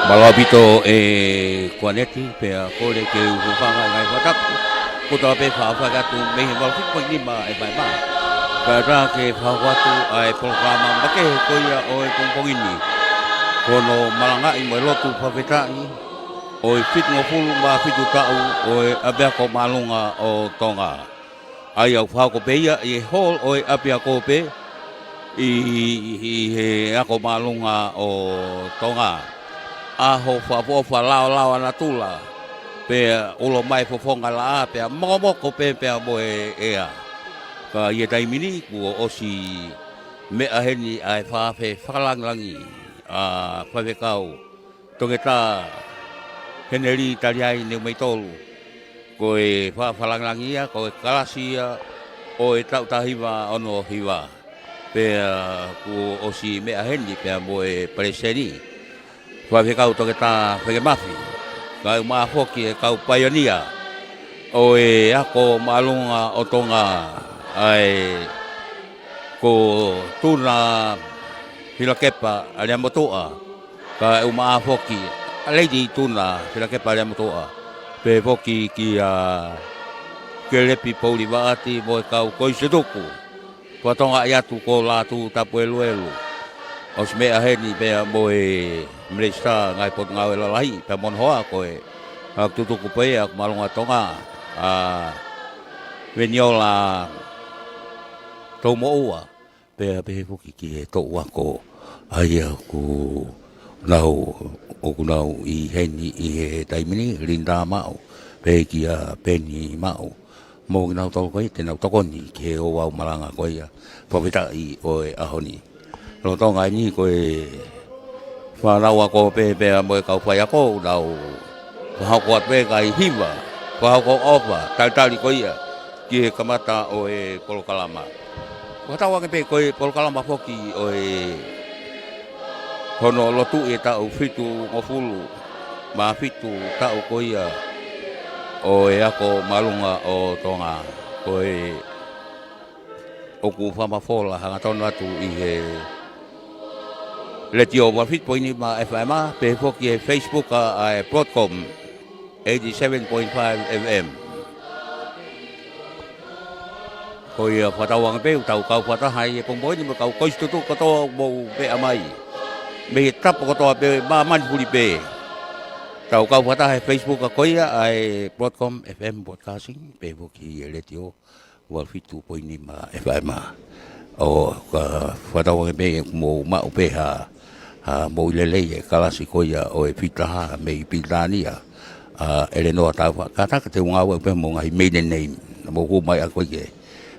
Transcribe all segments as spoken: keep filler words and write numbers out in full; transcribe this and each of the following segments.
Mālō ʻaupito e kuaneti, pea kole ke u hūfanga ʻi he ngaahi fakatapu kotoa pē ʻoku fai atu mei he valu fitu poini nima FM. Kae ʻatā ke fakahoko atu ʻa e polokalama makehe ko ia ʻo e pongipongi ni, ko hono malangaʻi mo e lotu fakafetaʻi ʻo e fitungofulu mā fitu taʻu ʻo e ʻApiako Māʻolunga ʻo Tonga. ʻA ia ʻoku fakahoko pē ia ʻi he hall ʻo e ʻapiako pē ʻi, ʻi he Ako Māʻolunga ʻo Tonga. ʻAho fakaʻofoʻofa, laolao ʻa natula, pea ulo mai fofonga laʻā, pea mokomoko pē pea mo e ʻea. Ka ʻi he taimi ni kuo ʻosi meʻa heni ʻa e fakaafe fakalangilangi ʻa Faifekau Toketā Heneli Taliai Niumeitolu. Ko e fakaafe fakalangilangi ia, ko e kalasi ia ʻo e taʻu taha hiva ono hiva. Pea kuo ʻosi meʻa heni pea mo e Palesiteni, Faifekau Toketā Feke Mafi. Kae ʻumaʻā foki e kau paionia ʻo e Ako Māʻolunga ʻo Tonga, ʻa ē ko Tuna Filakepa Aleamotuʻa, kae ʻumaʻā foki ʻa Lady Tuna Filakepa Aleamotuʻa, pehē foki kia Kelepi Poulivaʻati mo e kau koisituku. Fakatokangaʻi atu ko Lātū Tapueluelu, ʻosi meʻa heni pea mo e Minisitā Ngaahi Potungāue Lalahi, pea mo hono hoa ko e kau tutuku pē ia ʻa Ako Māʻolunga Tonga, ʻa Veniola Toumoʻua, pea pehē foki ki he toʻu ako ʻa ia ʻoku nau, ʻoku nau ʻi heni ʻi he taimi ni, Linda Maʻu, pehē kia Peni Maʻu, mo kinautolu ko ia te nau tokoni ki he ouau malanga ko ia fakafetaʻi ʻo e ʻaho ni. Lolotonga ni ko e fānau ako pē pea mo e kau faiako ʻoku nau fakahoko atu pē ngaahi hiva fakahoko ʻofa talitali ko ia ki he kamata ʻo e polokalama. Fakatauange pē ko e polokalama foki ʻo e hono lotuʻi e taʻu fitungofulu mā fitu taʻu ko ia ʻo e Ako Māʻolunga ʻo Tonga. Ko e ʻoku fakamafola hangatonu atu ʻi he Letiō valu fitu poini nima FM, pehē foki he Facebook ʻa e Broadcom eighty-seven point five FM. Ko ia fakatauange pē ʻoku tau kau fakataha ʻi he pongipongi ni mo e kau koisituku kotoa ʻoku mou meʻa mai mei he tapu kotoa pē ʻo māmani fuli pē. Tau kau fakataha he Facebook ko ia ʻa e Broadcom FM Broadcasting, pehē foki he Letiō valu fitu poini nima FM. ʻOku fakatauange pē ʻoku mou maʻu pē ha, ha moʻui lelei e kalasi ko ia ʻo e fitaha mei Pilitānia, ʻa Elenoa Taufa. Kātaki te u ngāueʻaki pē hoʻomou ngaahi maiden name, naʻa mou hū mai ʻaki ko ē ki he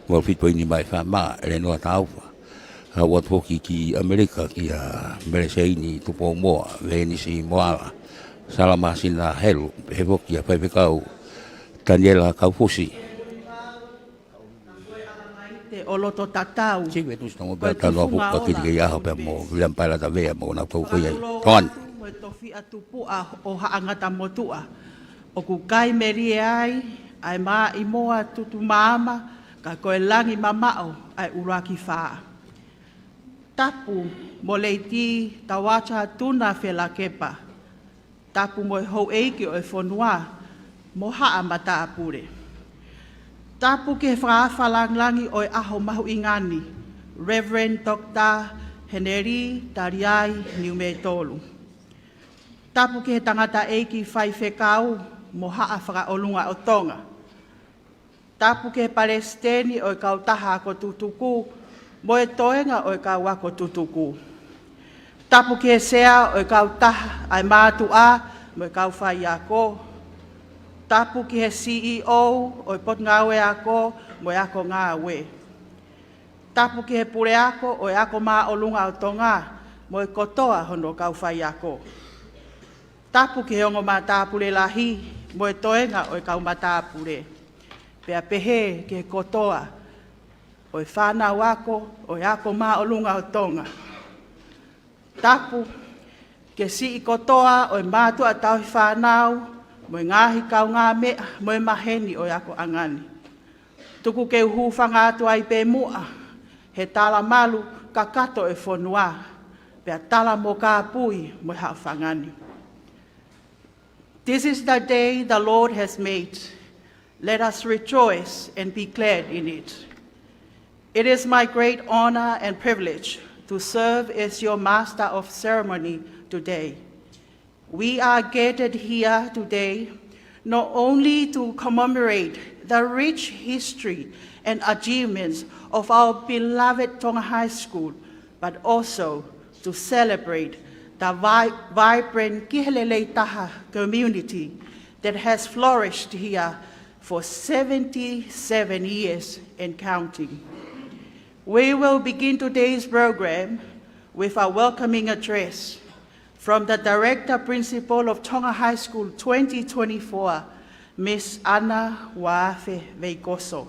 valu fitu poini nima FM, Elenoa Taufa. Haʻu atu foki ki ʻAmelika kia Meleseini Tupoumoa, Venisi Moala, Salamasina Helu, pehē foki kia Faifekau Taniela Kaufusi. Te o loto tatau. Sive tusi tongo pea tanu afu ka kiti kei aho pea mo Viliami Paela Tavea mo nau tau ko ia. Tongan. Mo e tofiʻa tupuʻa ʻo Haʻangata Motuʻa. ʻOku kai melie ai ʻa e Māʻimoa Tutumaama, ka ko e langi mamaʻo ʻa e ʻUluaki Fā. Tapu mo Lady Tawata Tuna Felakepa. Tapu mo e houʻeiki ʻo e fonua mo haʻa matāpule. Tapu ki he fakaafe fakalangilangi ʻo e ʻaho mahuʻinga ni, Reverend Doctor Heneli Taliai Niumeitolu. Tapu ki he tangataʻeiki faifekau mo haʻa fakaʻolunga ʻo Tonga. Tapu ki he palesiteni ʻo e kautaha ako tutuku mo e toenga ʻo e kau ako tutuku. Tapu ki he sea ʻo e kautaha ʻa e mātuʻa mo e kau faiako. Tapu ki he CEO ʻo e Potungāue Ako mo e Ako Ngāue. Tapu ki he puleako ʻo e Ako Māʻolunga ʻo Tonga mo e kotoa hono kau faiako. Tapu ki he ongo matāpule lahi mo e toenga ʻo e kau matāpule. Pea pehē ki he kotoa ʻo e fānau ako ʻo e Ako Māʻolunga ʻo Tonga. Tapu ki he siʻi kotoa ʻo e mātuʻa tauhi fānau mo e ngaahi kaungāmeʻa mo e maheni ʻo e akoʻanga ni. Tuku ke u hūfanga atu ai pē muʻa he tala malu kakato ʻo e fonua, pea tala mo kāpui mo e haʻofanga ni. This is the day the Lord has made. Let us rejoice and be glad in it. It is my great honor and privilege to serve as your Master of Ceremony today. We are gathered here today not only to commemorate the rich history and achievements of our beloved Tonga High School, but also to celebrate the vi-, vibrant Kihelelei Taha community that has flourished here for seventy-seven years and counting. We will begin today's program with a welcoming address from the Director Principal of Tonga High School twenty twenty-four, Miss Ana Wafe Veikoso.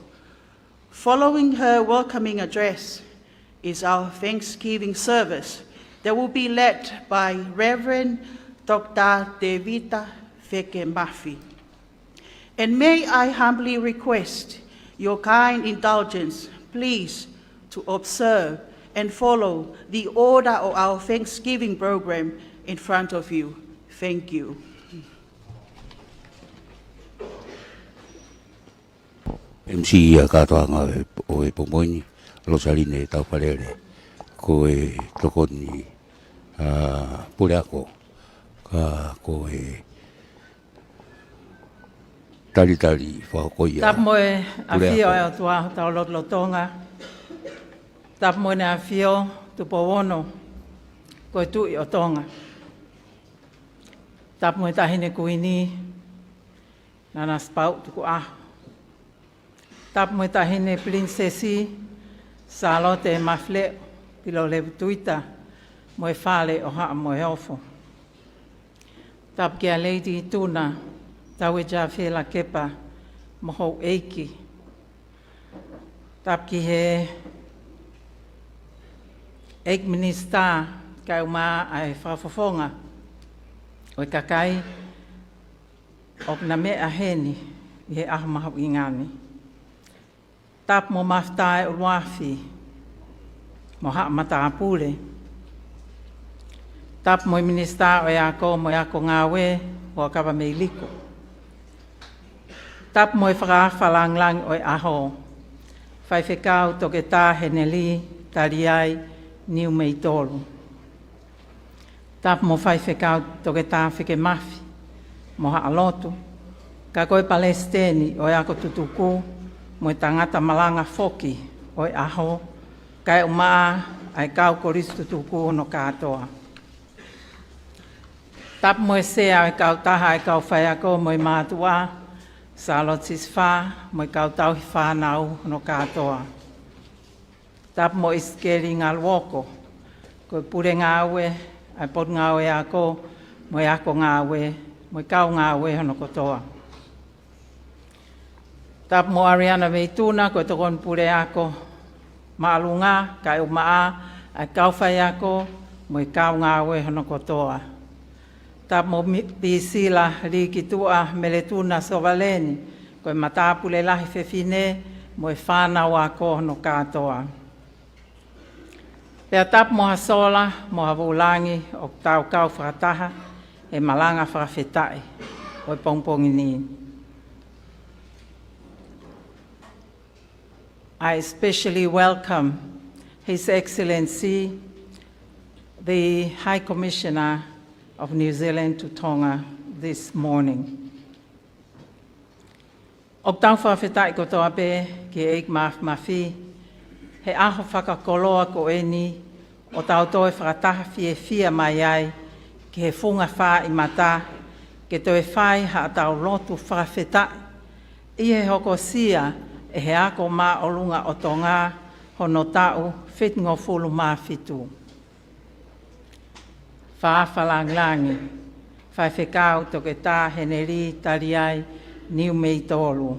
Following her welcoming address is our Thanksgiving service that will be led by Reverend Doctor Tevita Fekemafi. And may I humbly request your kind indulgence, please, to observe and follow the order of our Thanksgiving program in front of you. Thank you. M C ia kātoanga ʻo e pongipongi ni, Losaline Taufalele, ko e tokoni ʻa Puleako, ka ko e talitali fakakoia. Tapu mo e ʻafio ʻa e ʻOtua ʻi hotau lotolotonga. Tapu mo ʻEne ʻAfio Tupou Ono, ko e Tuʻi ʻo Tonga. Tapu mo e Taʻahine Kuini, Nanasipauʻu Tukuʻaho. Tapu mo e Taʻahine Pilinisesi, Sālote Mafileʻo Pilolevu Tuita, mo e Fale ʻo Haʻa Moheofo. Tapu kia Lady Tuna, Tauejafe Lakepa, mo houʻeiki. Tapu ki he ʻEiki Minisitā, kae ʻumaʻā ʻa e fakafofonga ʻo e kakai ʻoku na meʻa heni ʻi he ʻaho mahuʻinga ni. Tapu mo Mafutae ʻUluafi mo haʻa matāpule. Tapu mo e Minisitā ʻo e Ako mo e Ako Ngāue, Huʻakavameiliku. Tapu mo e fakaafa lāngilangi ʻo e ʻaho, Faifekau Toketā Heneli Taliai Niumeitolu. Tapu mo Faifekau Toketā Fekemafi mo haʻa lotu, ka ko e Palesiteni ʻo e Ako Tutuku mo e tangata malanga foki ʻo e ʻaho, kae ʻumaʻā ʻa e kau kolisi tutuku hono kātoa. Tapu mo e Sea ʻo e Kautaha ʻa e Kau Faiako mo e Mātuʻa, Sālote Sisifā, mo e kau tauhi fānau hono kātoa. Tapu mo ʻIsikeli Ngaluoko, ko e Pule Ngāue ʻa e Potungāue Ako mo e Ako Ngāue, mo e kau ngāue hono kotoa. Tapu mo ʻAliana Veituna, ko e Tokoni Puleako Māʻolunga, kae ʻumaʻā ʻa e kau faiako mo e kau ngāue hono kotoa. Tapu mo Mi-, Pisila Likituʻa Meletuna Sovaleni, ko e Matāpule Lahi Fefine mo e fānau ako hono kātoa. Pea tapu mo ha sola mo ha vūlangi ʻoku tau kau fakataha he malanga fakafetaʻi ʻo e pongipongi ni. I especially welcome His Excellency, the High Commissioner of New Zealand to Tonga this morning. ʻOku tau fakafetaʻi kotoa pē ki he ʻEiki Mafimafi, he ʻaho fakakoloa ko eni, ʻo tau toe fakataha fiefia mai ai ki he funga fāʻi mata, ke toe fai haʻatau lotu fakafetaʻi, ʻi he hokosia ʻe he Ako Māʻolunga ʻo Tonga hono taʻu fitungofulu mā fitu. Fakaafa lāngilangi, Faifekau Toketā Heneli Taliai Niumeitolu.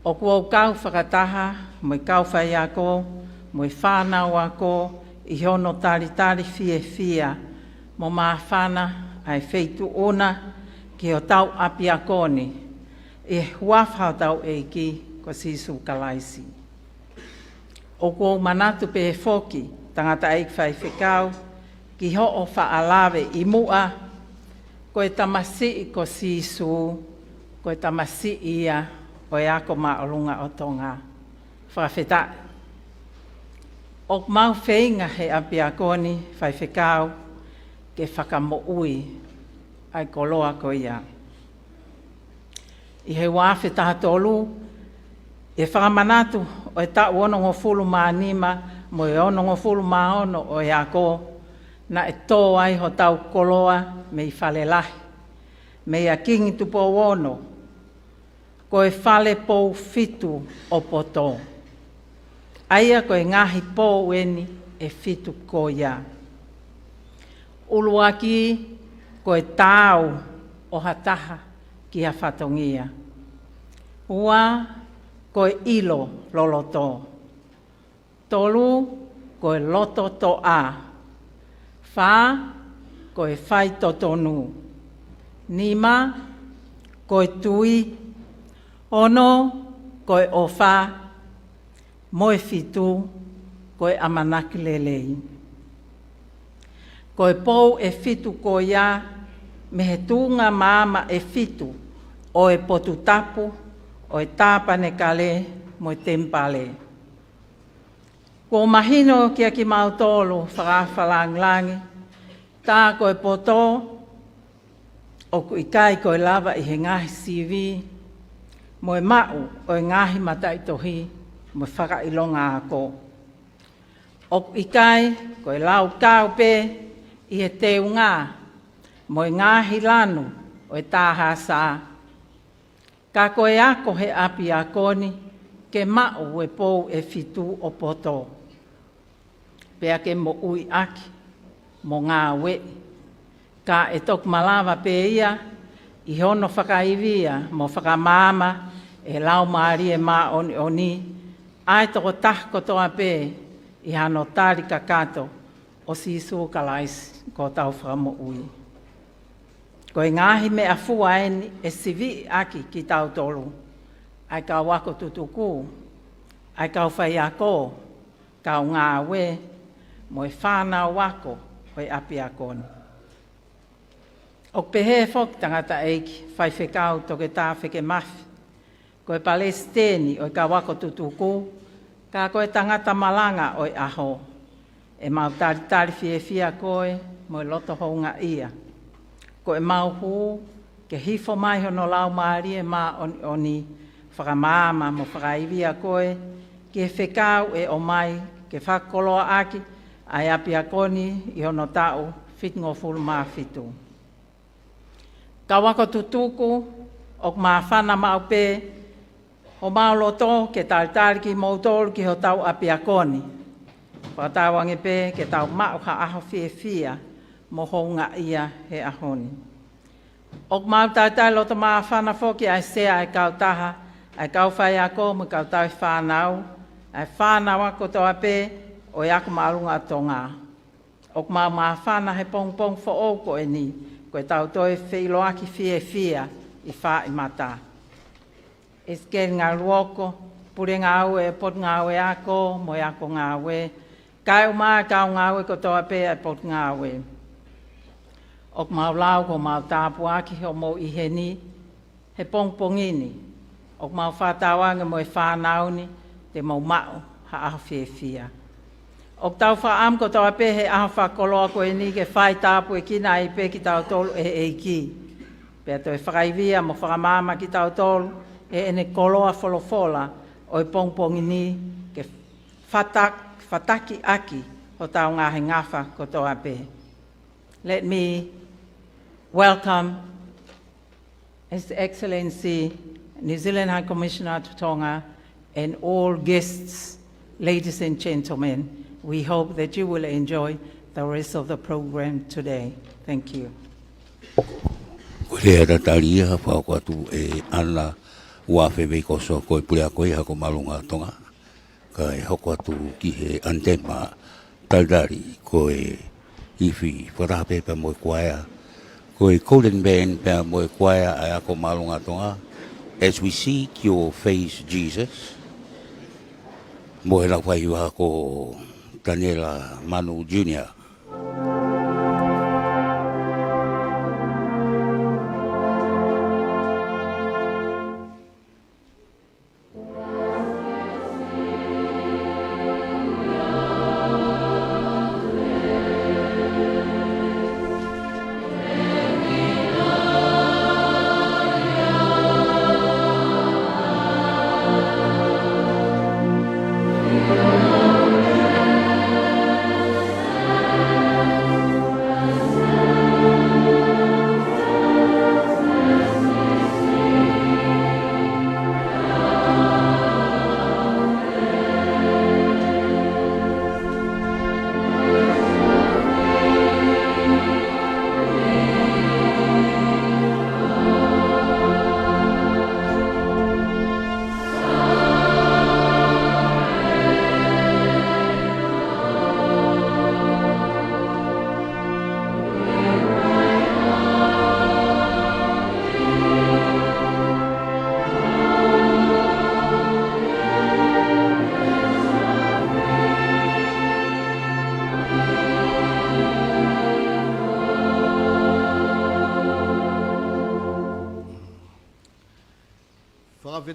ʻOku ou kau fakataha mo e kau faiako mo e fānau ako ʻi hono talitali fiefia mo māfana ʻa e feituʻu na ki hotau ʻapiako ni, ʻi he huafa hotau ʻEiki ko Sīsū Kalaisi. ʻOku ou manatu pē foki, tangataʻeiki faifekau, ki hoʻo faʻa lave ʻi muʻa, Ko e tamasiʻi ko Sīsū, ko e tamasiʻi ia ʻo e Ako Māʻolunga ʻo Tonga. Fakafetaʻi. ʻOku mau feinga he ʻapiako ni, Faifekau, ke fakamoʻui ʻa e koloa ko ia. ʻI he ua afe taha tolu, ʻi he fakamanatu ʻo e taʻu onongofulu mā nima mo e onongofulu mā ono ʻo e ako, naʻe tō ai hotau koloa mei Falelahi, meia Kingi Tupou Ono, ko e Fale Pou Fitu ʻo Poto. ʻA ia ko e ngaahi pou eni ʻe fitu ko ia. ʻUluaki, ko e taau ʻo ha taha ki ha fatongia. Ua, ko e ʻilo loloto. Tolu, ko e loto toʻa. Fā, ko e faitotonu. Nima, ko e tui. Ono, ko e ʻofa. Mo e fitu, ko e ʻamanaki lelei. Ko e pou ʻe fitu ko ia mei he tuʻunga maama ʻe fitu ʻo e Potu Tapu, ʻo e Tāpanekale mo e Temipale. Kuo mahino kia kimautolu fakaʻaho fakalāngilangi, tā ko e poto, ʻoku ʻikai ko e lava ʻi he ngaahi sivi mo e maʻu ʻo e ngaahi mataʻitohi mo e fakaʻilonga ako. ʻOku ʻikai ko e laukau pē ʻi he teunga mo e ngaahi lanu ʻo e tā hā sā. Ka ko e ako he ʻapiako ni ke maʻu e pou ʻe fitu ʻo poto, pea ke moʻui ʻaki mo ngāueʻi. Ka ʻe toki malava pē ia ʻi hono fakaivia mo fakamaama ʻe he Laumālie Māʻoniʻoni ʻa e tokotaha kotoa pē ʻi hano tali kakato ʻo Sīsū Kalaisi ko hotau Fakamoʻui. Ko e ngaahi meʻafua eni ʻe siviʻi ʻaki kitautolu, ʻa e kau ako tutuku, ʻa e kau faiako, kau ngāue, mo e fānau ako ʻo e ʻapiako ni. ʻOku pehē foki tangataʻeiki Faifekau Toketā Fekemafi, ko e palesiteni ʻo e kau ako tutuku, ka ko e tangata malanga ʻo e ʻaho. ʻE mau talitali fiefia koe mo e loto houngaʻia. Ko e mau hū ke hifo mai hono Laumālie Māʻoniʻoni, fakamaama mo fakaivia koe ki he fekau ʻe ʻomai ke fakakoloa ʻaki ʻa e ʻapiako ni ʻi hono taʻu fitungofulu mā fitu. Kau ako tutuku, ʻoku māfana maʻu pē homau loto ke talitali kimoutolu ki hotau ʻapiako ni. Fakatauange pē ke tau maʻu ha ʻaho fiefia mo houngaʻia he ʻaho ni. ʻOku mau talitali loto māfana foki ʻa e sea ʻa e kautaha, ʻa e kau faiako mo e kau tauhi fānau, ʻa e fānau ako kotoa pē ʻo e Ako Māʻolunga ʻo Tonga. ʻOku mau māfana he pongipongi foʻou ko eni, ko ʻetau toe feʻiloaki fiefia ʻi Fāʻimata. ʻEsikeli Ngaluoko, Pule Ngāue ʻo e Potungāue Ako mo e Ako Ngāue, kaeʻumaʻā e kau ngāue kotoa pē ʻa e Potungāue. ʻOku mau lau ko homau tāpuaki hoʻomou ʻi heni he pongipongi ni. ʻOku mau fakatauange mo e fānau ni te mou maʻu ha ʻaho fiefia. ʻOku tau fakaʻamu kotoa pē he ʻaho fakakoloa ko eni ke fai tāpuekina ai pē kitautolu ʻe he ʻEiki, pea toe fakaivia mo fakamaama kitautolu ʻe heʻene koloa folofola ʻo e pongipongi ni ke fata-, fataki ʻaki hotau ngaahi ngafa kotoa pē. Let me welcome His Excellency New Zealand High Commissioner to Tonga and all guests, ladies and gentlemen. We hope that you will enjoy the rest of the program today. Thank you. Ko e lea tatali ia, fakahoko atu ʻe ʻAna Uafeveikoso, ko e Pule Ako ʻi he Ako Māʻolunga ʻo Tonga. Kae hoko atu ki he ʻanitema talitali, ko e ifi fakataha pē pea mo e kuaea, ko e Golden Band pea mo e kuaea ʻa e Ako Māʻolunga ʻo Tonga, As We Seek Your Face, Jesus, mo e lau faiva ko Taniela Manu Junior.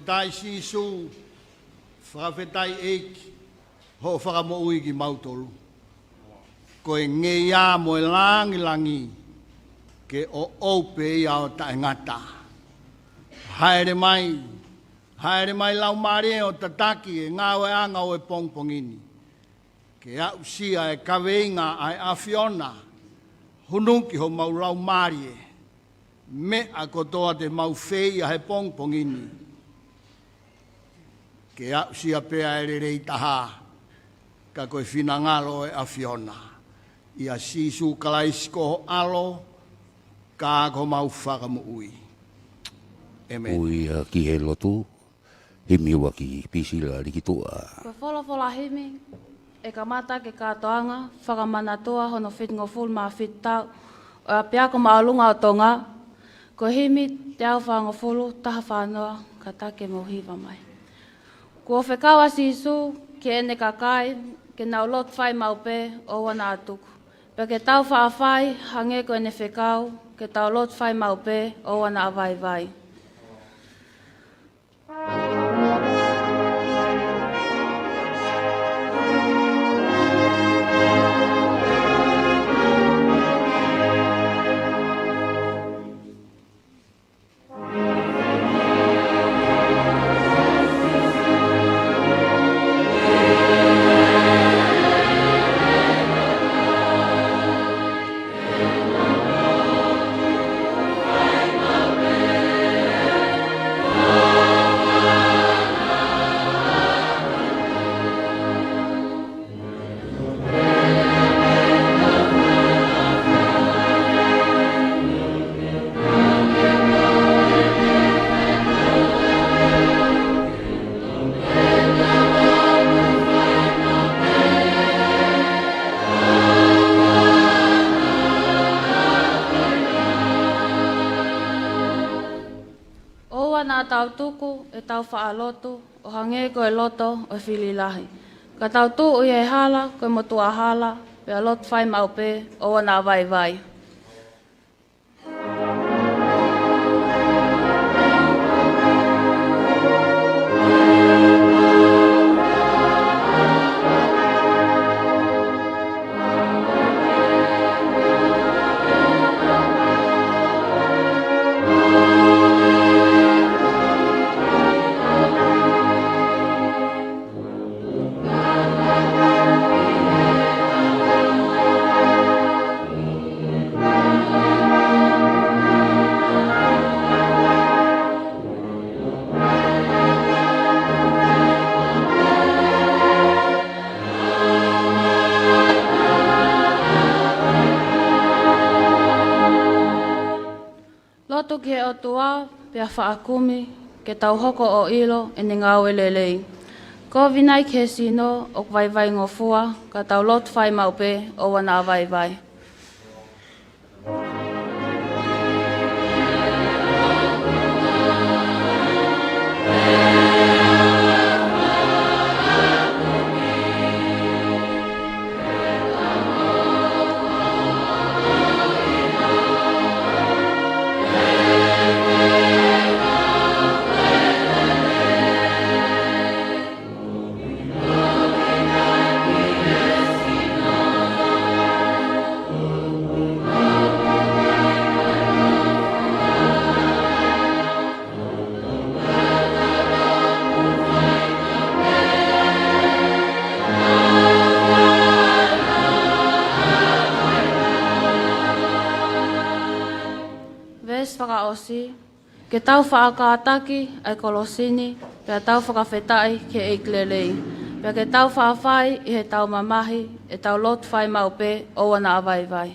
Fakafetaʻi Sīsū, fakafetaʻi ʻEiki, hoʻo fakamoʻui kimautolu. Ko e ngeia mo e langilangi ke ʻoʻou pē ia ʻo taʻengata. Haere mai, haere mai Laumālie ʻo tataki e ngāueʻanga ʻo e pongipongi ni, ke aʻusia e kaveinga ʻa e ʻAfiona, hunuki homau laumālie, meʻa kotoa te mau fai ʻi he pongipongi ni, ke aʻusia pē ʻa e lelei taha, ka ko e finangalo ʻo e ʻAfiona. ʻIa Sīsū Kalaisi ko ho ʻAlo, ka ko homau Fakamoʻui. ʻĒmeni. Ui ā ki he lotu, himi ua ki Pisila Likituʻa. Ko e folofola himi ʻe kamata ki he kātoanga, fakamanatua hono fitungofulu mā fitu taʻu ʻo e ʻApiako Māʻolunga ʻo Tonga, ko e himi teau fāngofulu taha fā noa, kātaki ke mou hiva mai. Kuo fekau ʻa Sīsū ki heʻene kakai, ke nau lotu fai maʻu pē, ʻoua naʻa tuku. Pea ke tau faʻa fai, hangē ko ʻene fekau, ke tau lotu fai maʻu pē, ʻoua naʻa vaivai. ʻOua naʻa tau tuku ʻetau faʻa lotu ʻo hangē ko e loto ʻo e fili lahi. Ka tau tuʻu ʻi he hala ko e motuʻa hala, pea lotu fai maʻu pē, ʻoua naʻa vaivai. Lotu ki he ʻOtua, pea faʻa kumi, ke tau hoko ʻo ʻilo ʻene ngāue lelei. Kovi nai ki he sino ʻoku vaivai-ngofua, ka tau lotu fai maʻu pē, ʻoua naʻa vaivai. Veesi fakaʻosi, ke tau faʻa kātaki ʻa e kolosi ni, pea tau fakafetaʻi ki he ʻEiki lelei. Pea ke tau faʻa fai ʻi heʻetau mamahi ʻetau lotu fai maʻu pē, ʻoua naʻa vaivai.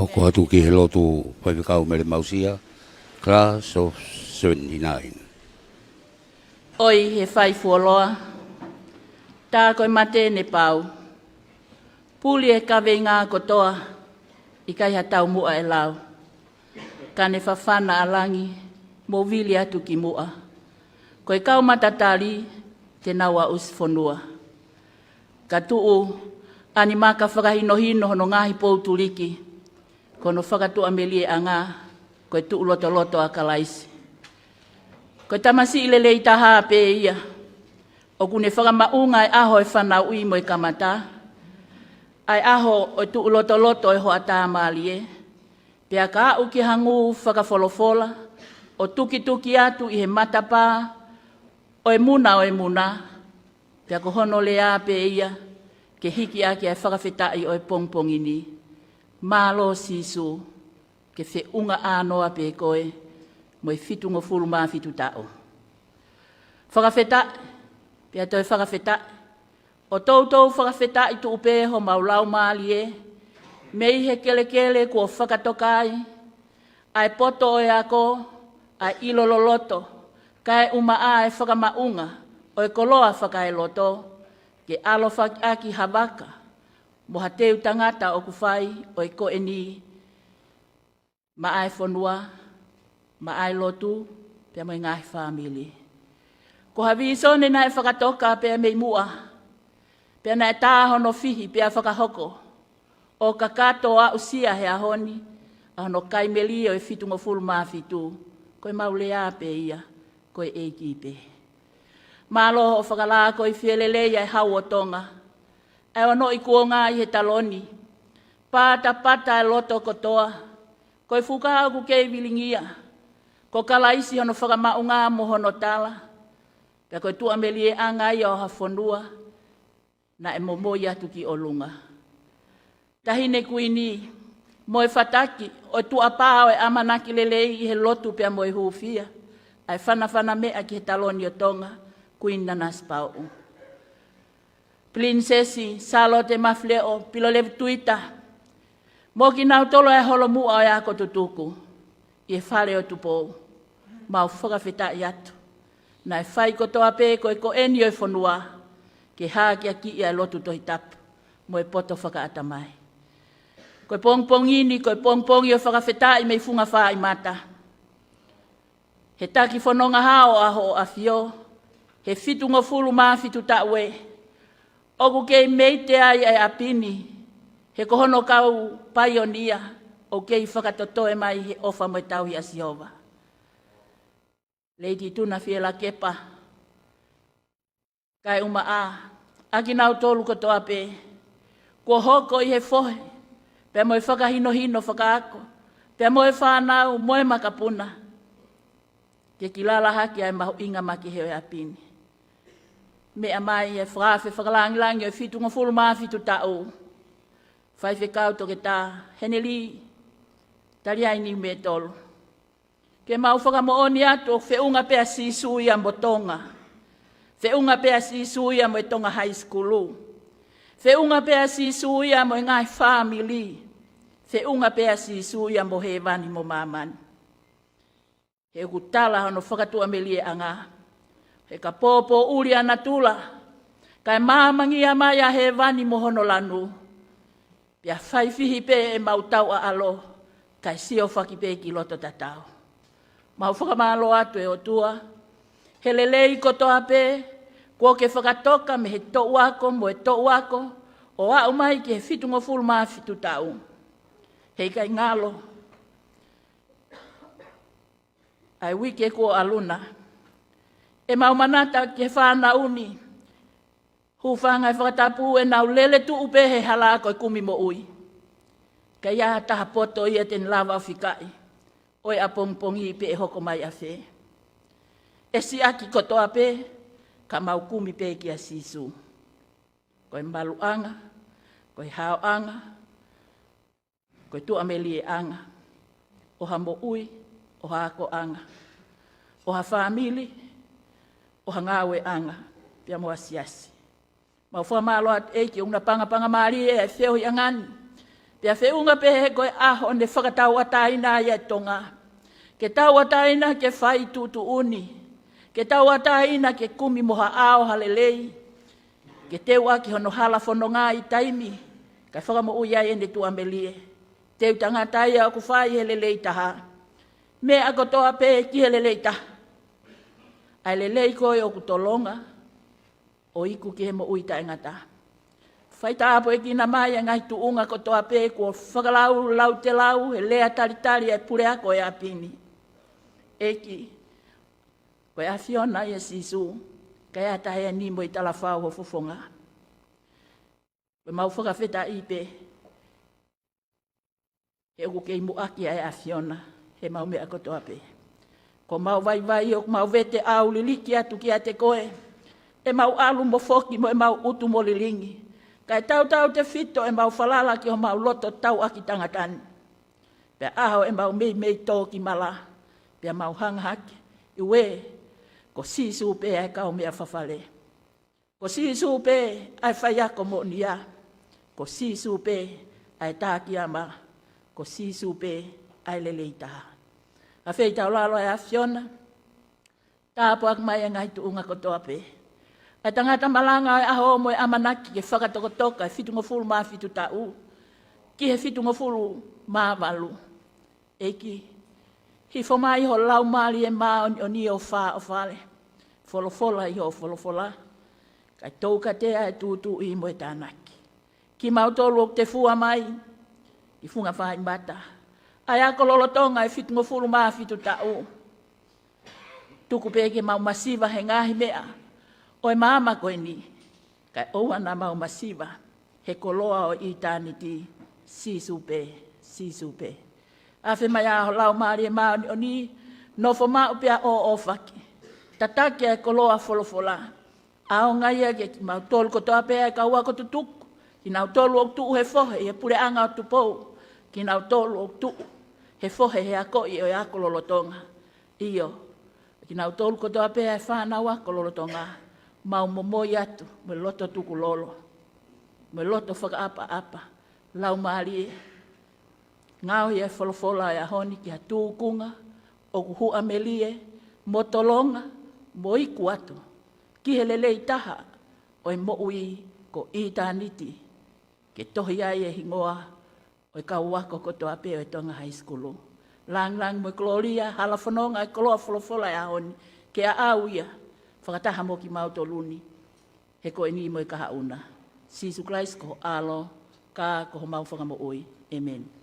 Hoko atu ki he lotu Faifekau Mele Mausia, Class of seventy-nine. ʻOi he fai fuoloa, tā ko e mate ne pau. Puli e kaveinga kotoa, ʻikai ha taumuʻa ʻe lau. Ka ne fafana ʻa langi, mo vili atu ki muʻa. Ko e kau matatali, te nau aʻusi fonua. Ka tuʻu, ʻa e maka fakahinohino hono ngaahi pou tuliki. Ko hono fakatuʻamelieʻanga, ko e tuʻu lotoloto ʻa Kalaisi. Ko e tamasiʻi lelei taha pē ia. ʻOku ne fakamaʻunga e ʻaho ʻo e fanauʻi mo e kamata. ʻA e ʻaho ʻo e tuʻu lotoloto ʻo e hoʻatā mālie. Pea ka aʻu ki he ngū fakafolofola, ʻo tukituki atu ʻi he matapā, ʻo e muna ʻo e muna. Pea ko hono lea pē ia, ke hiki ʻaki ʻa e fakafetaʻi ʻo e pongipongi ni. Mālō Sīsū, ke feʻunga ʻānoa pē koe, mo e fitungofulu mā fitu taʻu. Fakafetaʻi, pea toe fakafetaʻi, ʻo toutou fakafetaʻi tuʻu pē homau laumālie, mei he kelekele kuo fakatoka ai, ʻa e poto ʻo e ako, ʻa e ʻilo loloto, kaeʻumaʻā e fakamaʻunga, ʻo e koloa fakaeloto, ke ʻaloʻofa ʻaki ha vaka, mo ha teu tangata ʻoku fai, ʻo e ko eni, maʻa e fonua, maʻa e lotu, pea mo e ngaahi fāmili. Ko ha vīsone naʻe fakatoka pea mei muʻa, pea naʻe tā hono fihi pea fakahoko, ʻo kakato ʻo aʻusia he ʻaho ni, ʻa hono kai meli ʻo e fitungofulu mā fitu, ko e mau lea pē ia, ko e ʻEiki pē. Mālō hoʻo fakalākoifie lelei ʻa e hau ʻo Tonga, ʻa e ono ʻi kuonga ʻi he taloni, patapata e loto kotoa, ko e fuka ʻoku kei vilingia, ko Kalaisi hono fakamaʻunga mo hono tala, pea ko e tuʻamelieʻanga ia ʻo ha fonua, naʻe momoi atu ki ʻolunga. Taʻahine Kuini, mo e fataki, ʻo e tuʻapā ʻo e ʻamanaki lelei ʻi he lotu pea mo e hūfia, ʻa e fanafana meʻa ki he taloni ʻo Tonga, Kuini Nanasipauʻu. Pilinisesi Sālote Mafileʻo Pilolevu Tuita, mo kinautolu ʻa e holomuʻa ʻo e ako tutuku, ʻi he fale ʻo Tupou, mau fakafetaʻi atu. Naʻe fai kotoa pē ko e ko eni ʻo e fonua, ke hākeakiʻi ʻa e lotu Tohi Tapu, mo e poto fakaʻatamai. Ko e pongipongi ni, ko e pongipongi ʻo e fakafetaʻi mei Funga Fāʻimata. He taki fononga hao ʻa hoʻo ʻAfio, he fitungofulu mā fitu taʻu ē, ʻoku kei meite ai ʻa e ʻapi ni, he ko hono kau paionia, ʻoku kei fakatotoe mai he ʻofa mo e tauhi ʻa Sihova. Lady Tuna Fielakepa, kaeʻumaʻā, ʻa kinautolu kotoa pē, kuo hoko ʻi he fohe, pea mo e fakahinohino fakaako, pea mo e fānau, mo e makapuna, ke kilala hake ʻa e mahuʻinga makehe ʻo e ʻapi ni. Meʻa mai e fakaafe fakalāngilangi ʻo e fitungofulu mā fitu taʻu, Faifekau Toketā Heneli Taliai Niumetolu. Ke mau fakamoʻoni atu ʻoku feʻunga pē ʻa Sīsū ia mo Tonga. Feʻunga pē ʻa Sīsū ia mo e Tonga High School. Feʻunga pē ʻa Sīsū ia mo e ngaahi fāmili. Feʻunga pē ʻa Sīsū ia mo hēvani mo māmani. He ʻoku tala hono fakatuʻamelieʻanga. He ka pōpōʻuli ʻa natula, kae māmangia mai ʻa hēvani mo hono lanu. Pea fai fihi pē ʻemau tauʻaʻalo, kae siofaki pē ki loto tatau. Mau fakamālō atu ʻe ʻOtua, he lelei kotoa pē, kuo ke fakatoka mei he toʻu ako mo e toʻu ako, ʻo aʻu mai ki he fitungofulu mā fitu taʻu. He ʻikai ngalo ʻa e uike kuo ʻalu na. ʻEmau manatu ki he fānau ni, hūfanga he fakatapu ʻenau lele tuʻu pē he hala ko e kumi moʻui. Ka ʻi ai ha taha poto ia te ne lava ʻo fikaʻi, ʻo e ʻapongipongi pe ʻe hoko mai ʻafē. ʻE siʻaki kotoa pē, ka mau kumi pē kia Sīsū. Ko e maluʻanga, ko e haoʻanga, ko e tuʻamelieʻanga, ʻo ha moʻui, ʻo ha akoʻanga, ʻo ha fāmili, ʻo ha ngāueʻanga, pea mo ha siasi. Mau fakamālō atu ʻEiki ʻoku na pangapanga mālie ʻa e feohiʻanga ni, Pea feʻunga pē he ko e ʻaho ne fakatauʻatāina ai ʻa Tonga. Ke tauʻatāina ke fai tuʻutuʻuni. Ke tauʻatāina ke kumi mo ha ʻao ha lelei. Ke teuʻaki hono hala fononga ʻi taimi, kae fakamoʻui ai ʻene tuʻamelie. Teu tangata ia ʻoku fai he lelei taha. Meʻa kotoa pē ki he lelei taha. ʻA e lelei ko ē ʻoku tolonga, ʻo iku ki he moʻui taʻengata. Fai tāpuekina mai ʻa e ngaahi tuʻunga kotoa pē kuo fakalaulautelau he lea talitali ʻa e puleako ʻo e ʻapi ni. ʻEiki, ko e ʻAfiona ia Sīsū, kae ʻatā eni mo e talafau ho fofonga. Ko ʻemau fakafetaʻi pē, he ʻoku kei muʻaki ʻa e ʻAfiona, he ʻemau meʻa kotoa pē. Ko ʻemau vaivai ʻoku mau vete ʻauliliki atu kiate koe, ʻemau ʻalu mo foki mo ʻemau ʻutu mo lilingi. Kae tautautefito ʻemau falala ki homau loto tauʻaki tangata ni. Pea ʻaho ʻemau meimei tō ki mala, pea mau hanga hake, ʻiuē, ko Sīsū pē ʻa e kaumeʻa fafale. Ko Sīsū pē ʻa e faiako moʻonia. Ko Sīsū pē ʻa e takiama. Ko Sīsū pē ʻa e lelei taha. ʻA fei taulalo ʻa e ʻAfiona. Tāpuaki mai ʻa e ngaahi tuʻunga kotoa pē. ʻA e tangata malanga ʻo e ʻaho mo e ʻamanaki ke fakatokatoka ʻa e fitungofulu mā fitu taʻu. Ki he fitungofulu mā valu. ʻEiki, hifo mai ho Laumālie Māʻoniʻoni ʻo fāʻofale, folofola ʻi hoʻo folofola, kae toukatea ʻa e tūtuuʻi mo e tānaki. Kimautolu ʻoku te fua mai, ki funga fai mata. ʻA e ako lolotonga ʻa e fitungofulu mā fitu taʻu. Tuku pē ke mau masiva he ngaahi meʻa ʻo e maama ko eni, kae ʻoua naʻa mau masiva he koloa ʻo ʻitāniti. Sīsū pē, Sīsū pē. ʻAfe mai ʻa ho Laumālie Māʻoniʻoni, nofo maʻu pea ʻōʻōfaki. Tataki ʻa e koloa folofola. ʻAonga ia kiate kimautolu kotoa pē ʻa e kau ako tutuku. Kinautolu ʻoku tuʻu he fohe ʻi he puleʻanga ʻo Tupou. Kinautolu ʻoku tuʻu he fohe he akoʻi ʻo e ako lolotonga. ʻIo, kinautolu kotoa pē ʻa e fānau ako lolotonga, mau momoi atu mo e loto tukulolo, mo e loto fakaʻapaʻapa, Laumālie, ngaohi ʻa e folofola ʻo e ʻaho ni ki ha tūkunga ʻoku huʻamelie, mo tolonga, mo iku atu ki he lelei taha ʻo e moʻui ko ʻitāniti, ke tohi ai e hingoa ʻo e kau ako kotoa pē ʻo e Tonga High School. Langilangi mo e kolōlia, hala fononga ʻa e koloa folofola ʻo e ʻaho ni, ke ʻaʻau ia, fakataha mo kimautolu ni, he ko eni mo e kahaʻu na. Sīsū Kalaisi ko ho ʻAlo, ka ko homau Fakamoʻui. ʻĒmeni.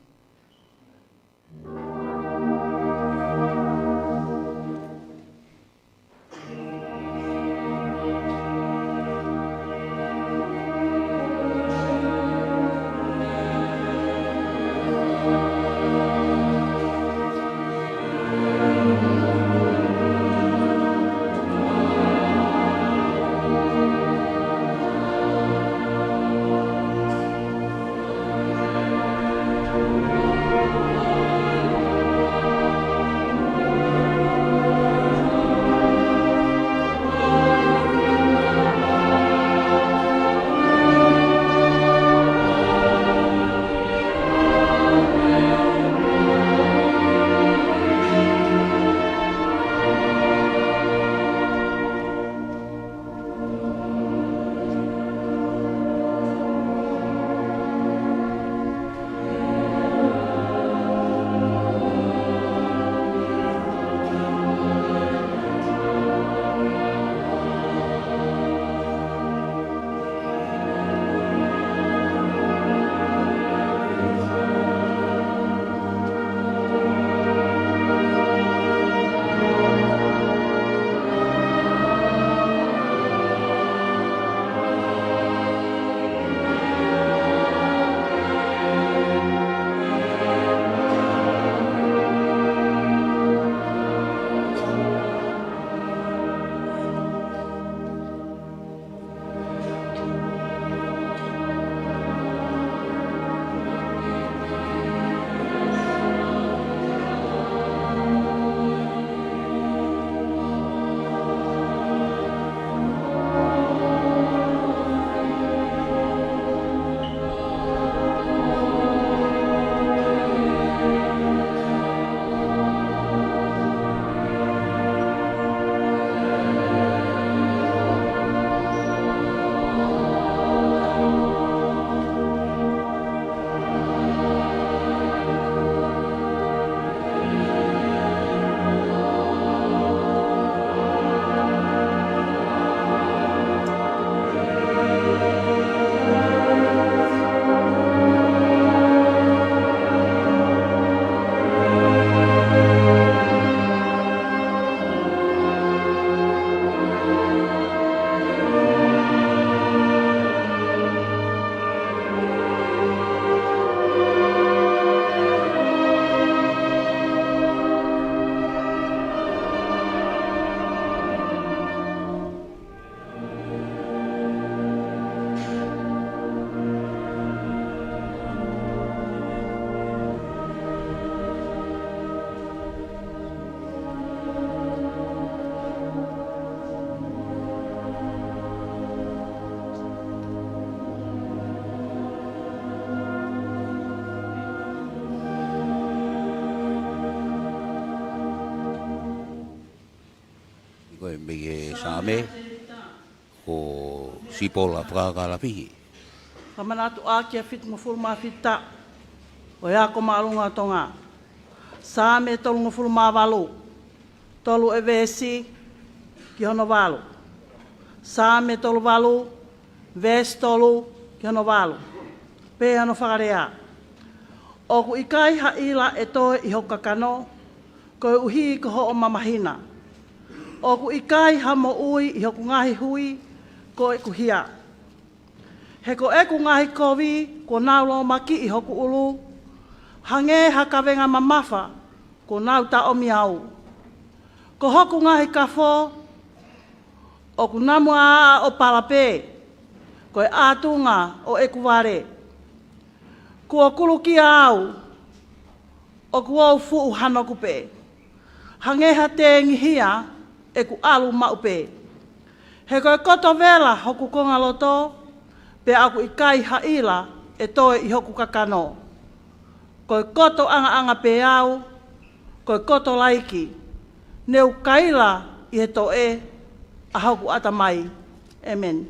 Mei he Saame, ko Sipola Fakakalafihi. Fakamanatu ʻaki ʻa e fitungofulu mā fitu taʻu ʻo e Ako Māʻolunga ʻo Tonga. Saame tolungofulu mā valu, tolu e veesi ki hono valu. Saame tolu valu, veesi tolu ki hono valu. Pehē hono fakalea: ʻOku ʻikai ha ʻila ʻe toe ʻi hoku kakano, koeʻuhi ko hoʻo mamahina. ʻOku ʻikai ha moʻui ʻi hoku ngaahi hui ko ʻeku hia. He ko ʻeku ngaahi kovi kuo nau lōmakiʻi hoku ʻulu, hangē ha kavenga mamafa kuo nau taʻomi au. Ko hoku ngaahi kafo ʻoku namu ʻāʻā ʻo pala pē, ko e ʻātunga ʻo ʻeku vale. Kuo kulukia au, ʻoku ou fuʻu hanoku pē, hangē ha tengihia ʻeku ʻalu maʻu pē. He ko e koto vela hoku kongaloto, pea ʻoku ʻikai ha ʻila ʻe toe ʻi hoku kakano. Ko e koto ʻangaʻanga pē au, ko e koto laiki, ne u kaila ʻi he toʻe ʻa hoku ʻatamai. ʻĒmeni.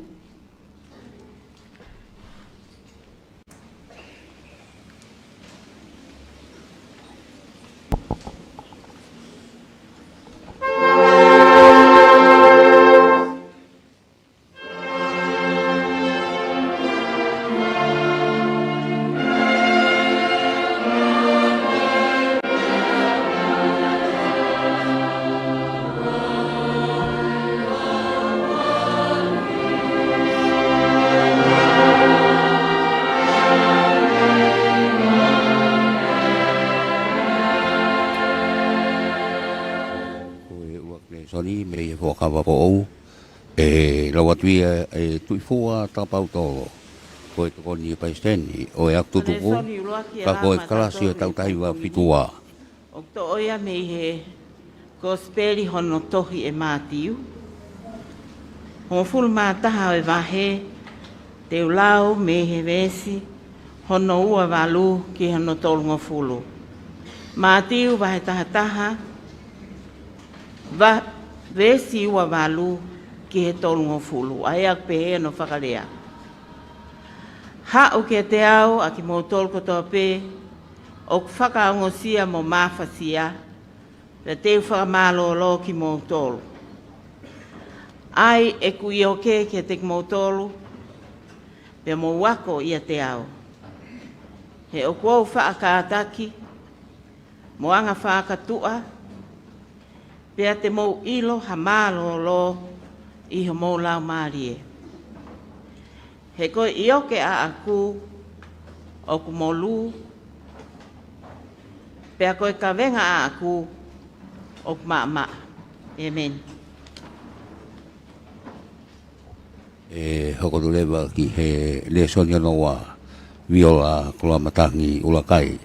Ko e ʻuluaki lēsoni mei he Fuakava Foʻou, ʻe lau atu ia ʻe Tuʻifua Takapautolo, ko e tokoni ʻa e Palesiteni ʻo e Ako Tutuku, ka ko e kalasi ʻo e taʻu taha hiva fitu ua. ʻOku toʻo ia mei he Kosipeli hono tohi ʻe Mātiu, hongofulu mā taha ʻo e vahe, te u lau mei he veesi hono ua valu ki hono tolungofulu. Mātiu vahe taha taha, va-, veesi ua valu ki he tolungofulu. ʻA ia ʻoku pehē hono fakalea: Haʻu kiate au ʻa kimoutolu kotoa pē ʻoku fakaongosia mo mafasia, pea te u fakamālōlō kimoutolu. ʻAi ʻeku ʻioke kiate kimoutolu, pea mou ako ʻiate au. He ʻoku ou faʻa kātaki mo anga fakatuʻa, pea te mou ʻilo ha mālōlō ʻi homou laumālie. He ko e ʻioke ʻaʻaku ʻoku molū, pea ko e kavenga ʻaʻaku ʻoku maʻamaʻa. ʻĒmeni. ʻE hoko atu leva ki he lēsoni hono ua, Viola Koloamatangi ʻUlakai.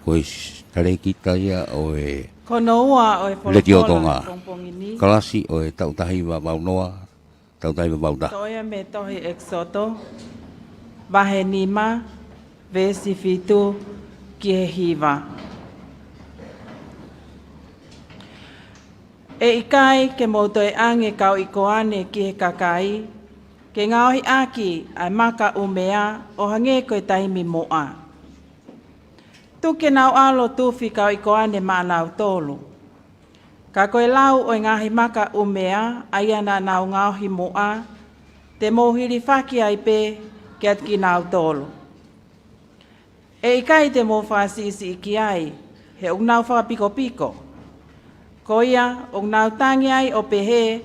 Ko e s-, talēkita ia ʻo e Ko hono ua ʻo e Letiō Tonga. Folofola pongipongi ni. Kalasi ʻo e taʻu taha hiva valu noa, taʻu taha hiva valu taha. Toʻo ia mei he tohi ʻEkisoto, vahe nima, veesi fitu ki he hiva. ʻE ʻikai ke mou toe ʻange kau ʻikoane ki he kakai, ke ngaohi ʻaki ʻa e maka ʻumea ʻo hangē ko e taimi muʻa. Tuku ke nau ʻalu ʻo tufi kau ʻikoane maʻanautolu. Ka ko e lau ʻo e ngaahi maka ʻumea, ʻa ia naʻa nau ngaohi muʻa, te mou hilifaki ai pē kiate kinautolu. ʻE ʻikai te mou fakasiʻisiʻi ki ai, he ʻoku nau fakapikopiko. Ko ia, ʻoku nau tangi ai ʻo pehē,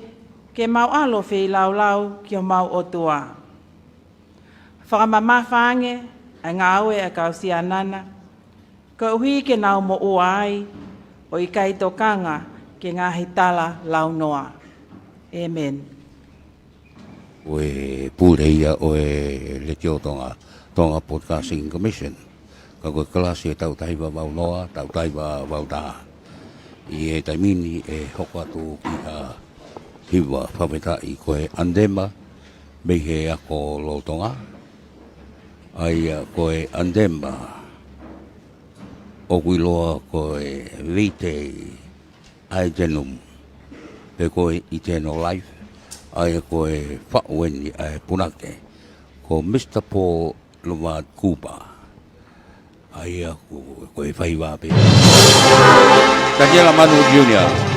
ke mau ʻalu ʻo feilaulau ki homau ʻOtua. Fakamamafa ange ʻa e ngāue ʻa e kau siana na, koeʻuhi ke nau moʻua ai, ʻo ʻikai tokanga ki he ngaahi tala launoa. ʻĒmeni. Ko e pule ia ʻo e Letiō Tonga, Tonga Broadcasting Commission. Ka ko e kalasi ʻo e taʻu taha hiva valu noa, taʻu taha hiva valu taha. ʻI he taimi ni ʻe hoko atu ki ha hiva fakafetaʻi, ko e ʻanitema mei he ako lolotonga. ʻA ia ko e ʻanitema ʻoku ʻiloa ko e Vitae Aeternum. pe ko e Eternal Life, ʻa ia ko e faʻu eni ʻa e punake ko Mister Paul Lovat Cooper. ʻA ia ko, ko e faiva pē. Taniela Manu Junior.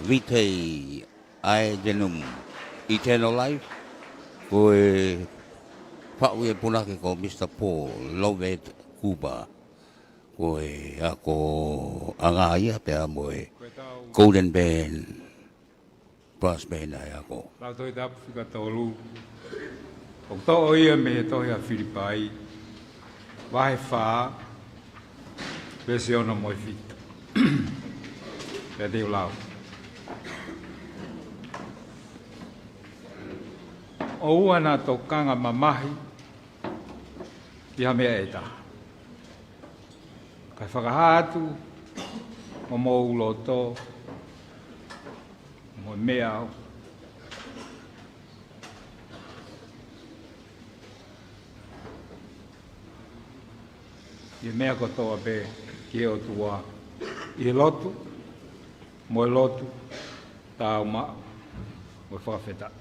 Vitae Aedenum, Eternal Life, ko e faʻu ʻe he punake ko Mr Paul Lovett Cooper, ko e akoʻanga ia pea mo e Golden Band, Brass Band ʻa e ako. Lautohi Tapu fika tolu. ʻOku toʻo ia mei he tohi ʻa Filipai, vahe fā, veesi ono mo e fitu. Pea te u lau. ʻOua naʻa tokanga mamahi ki ha meʻa ʻe taha, kae fakahā atu homou loto mo e meʻa ʻi he meʻa kotoa pē ki he ʻOtua ʻi he lotu, mo e lotu tāumaʻu mo e fakafetaʻi.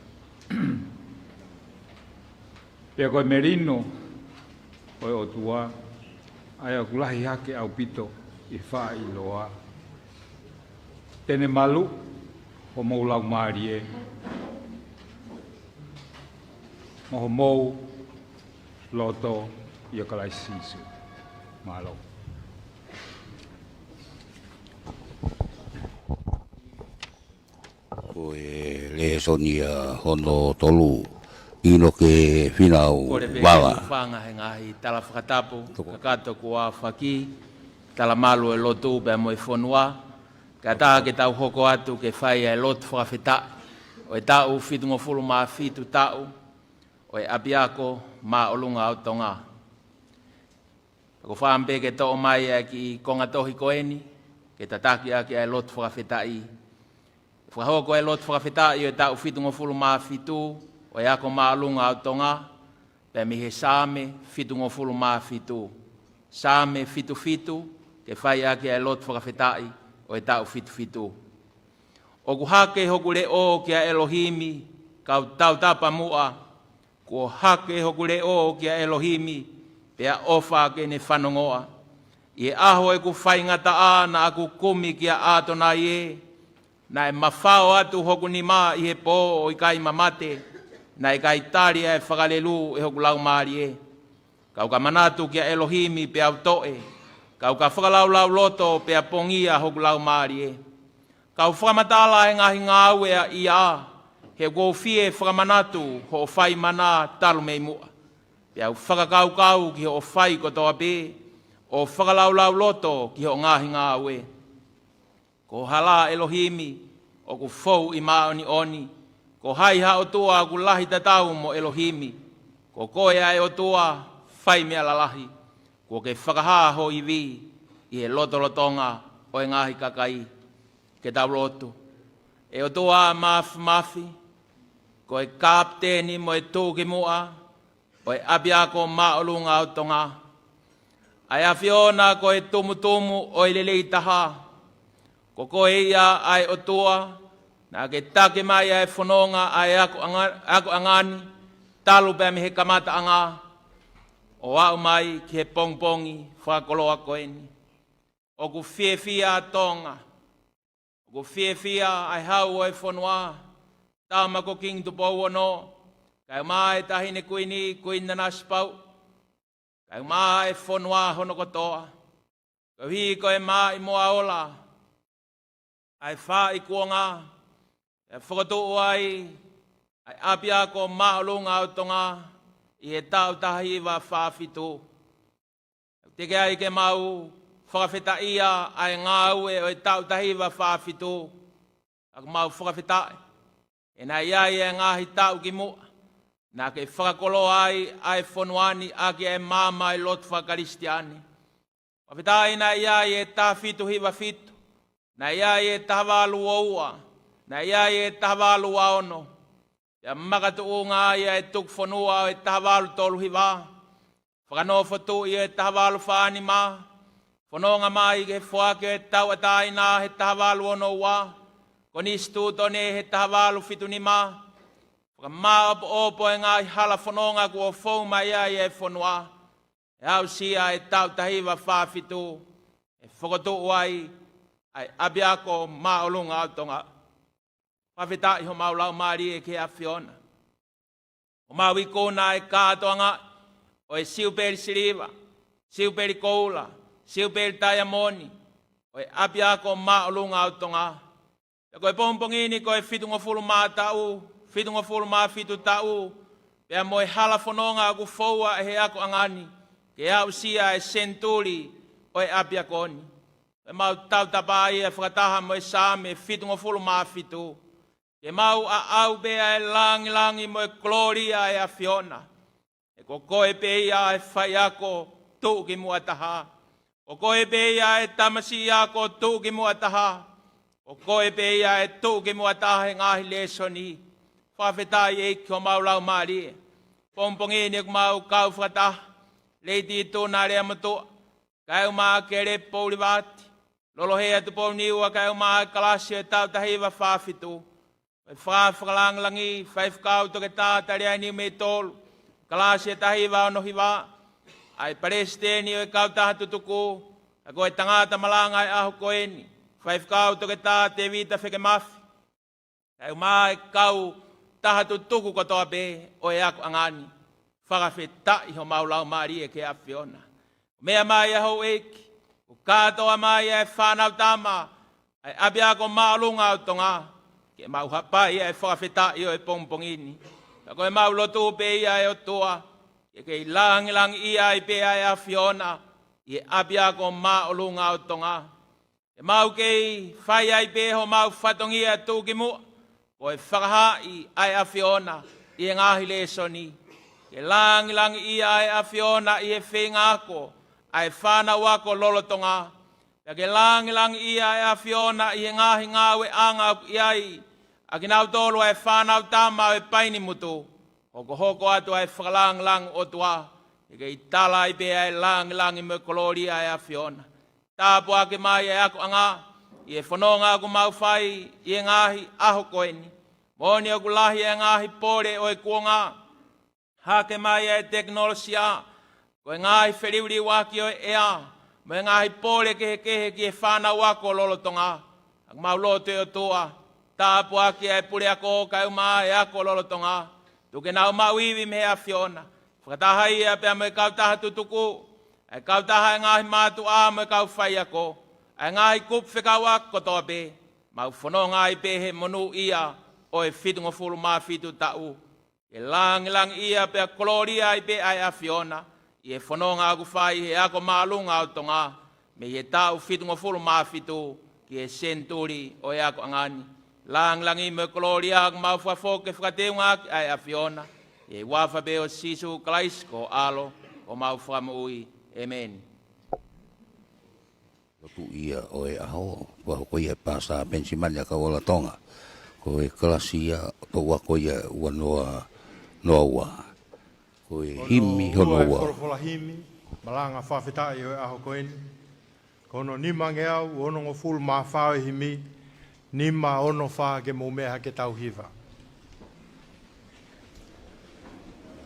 Pea ko e melino ʻo e ʻOtua, ʻa ia ʻoku lahi hake ʻaupito ʻi he faʻa ʻiloa, te ne maluʻi homou laumālie mo homou loto ʻia Kalaisi Sīsū. Mālō. Ko e lēsoni ia hono tolu, ʻInoke Finau Vala. Kole pē ke u hūfanga he ngaahi tala fakatapu kakato kuo aofaki, tala malu ʻo e lotu pea mo e fonua, kae ʻatā ke tau hoko atu ke fai ʻa e lotu fakafetaʻi ʻo e taʻu fitungofulu mā fitu taʻu ʻo e ʻApiako Māʻolunga ʻo Tonga. Pea ko e fakaʻamu pē ke toʻo mai ʻa e kiʻi konga tohi ko eni, ke tataki ʻaki ʻa e lotu fakafetaʻi. Fakahoko ʻa e lotu fakafetaʻi ʻo e taʻu fitungofulu mā fitu ʻo e Ako Māʻolunga ʻo Tonga, pea mei he Saame fitungofulu mā fitu. Saame fitu fitu, ke fai ʻaki ʻa e lotu fakafetaʻi ʻo e taʻu fitu fitu. ʻOku hake hoku leʻo kia ʻElohimi, kau tautapa muʻa, kuo hake hoku leʻo kia ʻElohimi, pea ʻofa ke ne fanongoa. ʻI he ʻaho ʻeku faingataʻa naʻa ku kumi kia ʻAtonai ē, naʻe mafao atu hoku nima ʻi he pō ʻo ʻikai mamate, naʻe ʻikai tali ʻa e fakalelū ʻe hoku laumālie. Kau ka manatu kia ʻElohimi peau toʻe, kau ka fakalaulauloto pea pongia hoku laumālie. Kau fakamatala ʻa e ngaahi ngāue ʻa ia, he ʻoku ou fie fakamanatu hoʻo fai mana talu mei muʻa. Peau fakakaukau ki hoʻo fai kotoa pē, ʻo fakalaulauloto ki hoʻo ngaahi ngāue. Ko e hala ʻElohimi, ʻoku fou ʻi māʻoniʻoni, ko hai ha ʻotua ʻoku lahi tatau mo ʻElohimi, ko koe ʻa e ʻOtua fai meʻa lalahi, kuo ke fakahā ho ivi ʻi he lotolotonga ʻo e ngaahi kakai. Ke tau lotu. ʻE ʻOtua Māfimafi, ko e kapiteni mo e tuʻukimuʻa ʻo e ʻApiako Māʻolunga ʻo Tonga. ʻA e ʻAfiona ko e tumutumu ʻo e lelei taha. Ko koe ia ʻa e ʻOtua, naʻa ke taki mai ʻa e fononga ʻa e ako anga-, ako anga ni, talu pē mei he kamataʻanga, ʻo aʻu mai ki he pongipongi fakakoloa ko eni. ʻOku fiefia ʻa Tonga. ʻOku fiefia ʻa e hau ʻo e fonua, tama ko Kingi Tupou Ono, kae ʻumaʻā e Taʻahine Kuini, Kuini Nanasipauʻu, kae ʻumaʻā e fonua hono kotoa. Koeʻuhi ko e maʻimoa ola ʻa e faaʻi kuonga, ʻe fokotuʻu ai ʻa e ʻApiako Māʻolunga ʻo Tonga ʻi he taʻu taha hiva fā fitu. Teʻeki ai ke mau fakafetaʻia ʻa e ngāue ʻo e taʻu taha hiva fā fitu. ʻOku mau fakafetaʻi he naʻe ʻi ai e ngaahi taʻu kimuʻa, naʻa ke fakakoloa ai ʻa e fonua ni ʻaki e maama ʻo e lotu fakakalisitiane. Fakafetaʻi naʻe ʻi ai e taha fitu hiva fitu, naʻe ʻi ai e taha valu ua ua, naʻe ʻi ai e taha valu ua ono. Pea makatuʻunga ai ʻa e tuku fonua ʻo e taha valu tolu hiva, fakanofo tuʻi ʻo e taha valu fā nima, fononga mai ki he foaki ʻo e tauʻatāina he taha valu ono ua, konisitūtone he taha valu fitu nima, fakamāʻopoʻopo e ngaahi hala fononga kuo fou mai ai e fonua, ʻe aʻusia e taʻu taha hiva fā fitu, ʻe fokotuʻu ai ʻa e ʻApiako Māʻolunga ʻo Tonga. Fakafetaʻi homau laumālie ki he ʻAfiona. ʻOku mau ikuna e kātoanga ʻo e siupeli siliva, siupeli koula, siupeli taiamoni ʻo e ʻApiako Māʻolunga ʻo Tonga. Pea ko e pongipongi ni ko e fitungofulu mā taʻu, fitungofulu mā fitu taʻu, pea mo e hala fononga ʻoku foua ʻe he akoʻanga ni ke aʻusia e senituli ʻo e ʻapiako ni. Pea mau tautapa ai ʻa e fakataha mo e Saame fitungofulu mā fitu. Ke mau ʻaʻau pē ʻa e langilangi mo e kolōlia ʻa e ʻAfiona. He ko koe pē ia ʻa e faiako tuʻukimuʻa taha. Ko koe pē ia ʻa e tamasiʻi ako tuʻukimuʻa taha. Ko koe pē ia ʻa e tuʻukimuʻa taha he ngaahi lēsoni. Fakafetaʻi ʻEiki homau laumālie. Pongipongi ni ʻoku mau kau fakataha, Lady Tuna Leamotuʻa, kae ʻumaʻā Kelepi Poulivati, Lolohea Tupouniua, kae ʻumaʻā e kalasi ʻo e taʻu taha hiva fā fitu. Ko e fā fakalangilangi, Faifekau Toketā Taliaini Niumeitolu, kalasi ʻe taha hiva ono hiva, ʻa e palesiteni ʻo e kautaha tutuku, ka ko e tangata malanga ʻo e ʻaho ko eni, Faifekau Toketā Tēvita Fekemafi, kae ʻumaʻā e kautaha tutuku kotoa pē ʻo e akoʻanga ni. Fakafetaʻi homau laumālie ki he ʻAfiona. Meʻa mai ʻa houʻeiki, ʻo kātoa mai ʻa e fānau tama ʻa e ʻApiako Māʻolunga ʻo Tonga, ke mau hapai ʻa e fakafetaʻi ʻo e pongipongi ni. Ka ko e mau lotu pē ia ʻe ʻOtua, ke kei langilangiʻia ai pē ʻa e ʻAfiona ʻi he ʻApiako Māʻolunga ʻo Tonga. Ke mau kei fai ai pē homau fatongia tuʻukimuʻa, ko e fakahaaʻi ʻa e ʻAfiona ʻi he ngaahi lēsoni. Ke langilangiʻia ʻa e ʻAfiona ʻi he feinga ako ʻa e fānau ako lolotonga. Pea ke langilangiʻia ʻa e ʻAfiona ʻi he ngaahi ngāueʻanga ʻoku ʻi ai ʻa kinautolu ʻa e fānau tama ʻo e Painimutu. Hokohoko atu ʻa e fakalangilangi ʻOtua, ke kei tala ai pē ʻa e langilangi mo e kolōlia ʻa e ʻAfiona. Tāpuaki mai ʻa e akoʻanga ʻi he fononga ʻoku mau fai ʻi he ngaahi ʻaho ko eni. Moʻoni ʻoku lahi ʻa e ngaahi pole ʻo e kuonga. Hake mai ʻa e tekinolosia, ko e ngaahi feliuliuaki ʻo e ʻea, mo e ngaahi pole kehekehe ki he fānau ako lolotonga. ʻOku mau lotu ʻe ʻOtua, tāpuaki ʻa e puleako kae ʻumaʻā e ako lolotonga. Tuku ke nau maʻu ivi mei he ʻAfiona. Fakataha ia pea mo e kautaha tutuku, ʻa e kautaha ʻa e ngaahi mātuʻa mo e kau faiako, ʻa e ngaahi kupu fekauʻaki kotoa pē, mau fononga ai pē he monūʻia ʻo e fitungofulu mā fitu taʻu. Ke langilangiʻia pea kolōlia ai pē ʻa e ʻAfiona, ʻi he fononga ʻoku fai he ako māʻolunga ʻo Tonga, mei he taʻu fitungofulu mā fitu ki he senituli ʻo e akoʻanga ni. Langilangi mo e kolōlia ʻoku mau fakafoki ke fakateungaʻaki ʻa e ʻAfiona, ʻi he huafa pē ʻo Sīsū Kalaisi ko ho ʻAlo, ko homau Fakamoʻui. ʻĒmeni. Lotu ia ʻo e ʻaho, ʻoku hoko ia ʻe Pāsā Penisimani ʻa e Kau Ola Tonga. Ko e kalasi ia, toʻu ako ia ua noa noa ua. Ko e himi hono ua. Folofola himi, malanga fakafetaʻi ʻo e ʻaho ko eni. Ko hono nimangeau onongofulu mā fā ʻo e himi, nima ono fā ke mou meʻa hake tau hiva.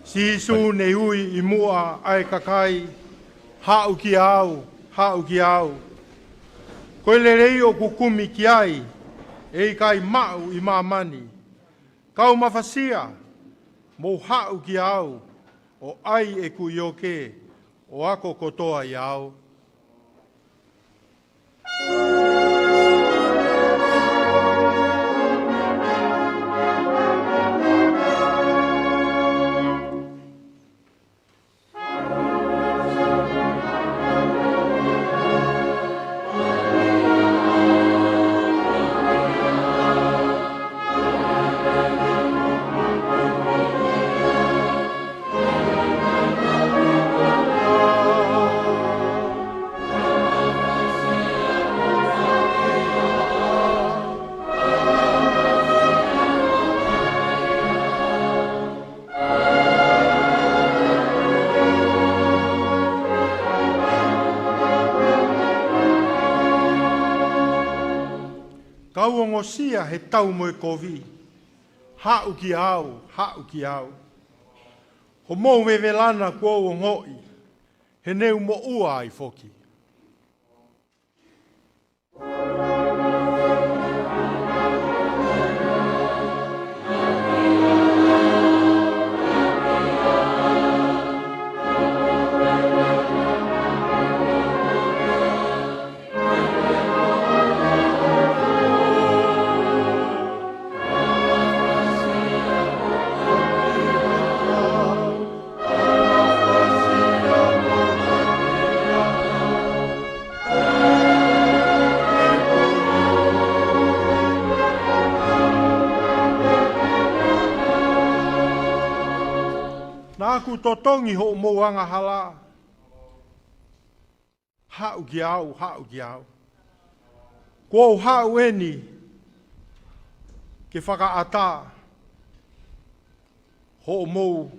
Sīsū naʻe ui ʻi muʻa ʻa e kakai, haʻu kia au, haʻu kia au. Ko e lelei ʻoku kumi ki ai, ʻe ʻikai maʻu ʻi māmani. Kau mafasia, mou haʻu kia au, ʻo ʻai ʻeku ioke, ʻo ako kotoa ʻia au. Kau ongosia he tau mo e kovi, haʻu kia au, haʻu kia au. Homou vevelana kuo u ongoʻi, he ne u moʻua ai foki. totongi hoʻomou angahala. Haʻu kiate au, haʻu kiate au. Kuo u haʻu ʻeni ke fakaʻatā hoʻomou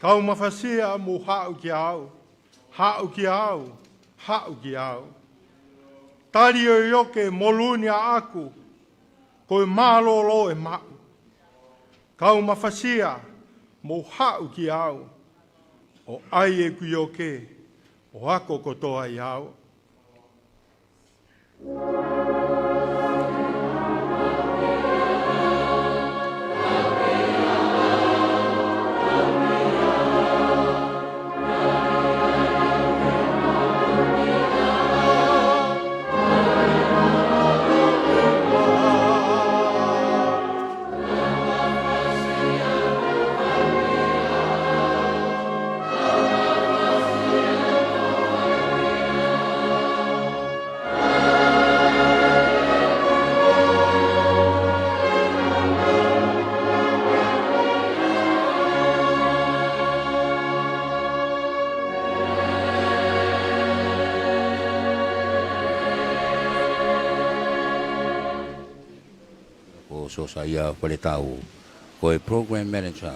Kau mafasia, mou haʻu kiate au, haʻu kiate au, haʻu kiate au. Tali ʻo ʻioke, molū ni ʻaʻaku, ko e mālōlō ʻe maʻu. Kau mafasia, mou haʻu kiate au, ʻo ʻai ʻeku ʻioke, ʻo ako kotoa ʻiate au. Ko Sosaia Faletau, ko e Program Manager,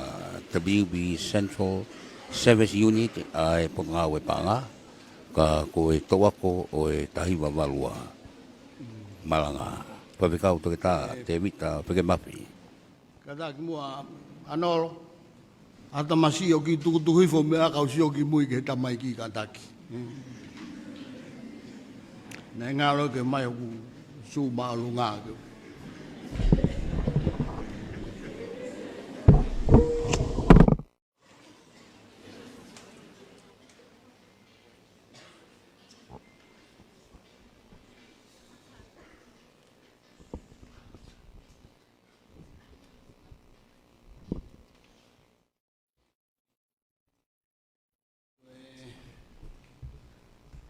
W B Central Service Unit, ʻa e Potungāue Paʻanga, ka ko e toʻu ako ʻo e taha hiva valu ua malanga. Faifekau Toketā Tēvita Fekemafi. Kātaki muʻa ʻAnolo. ʻA e tamasiʻi ʻoku tukutuku hifo mei ʻakau sio ki mui ki he tamaiki kātaki. Naʻe ngalo ke mai ʻoku sū māʻolunga ke.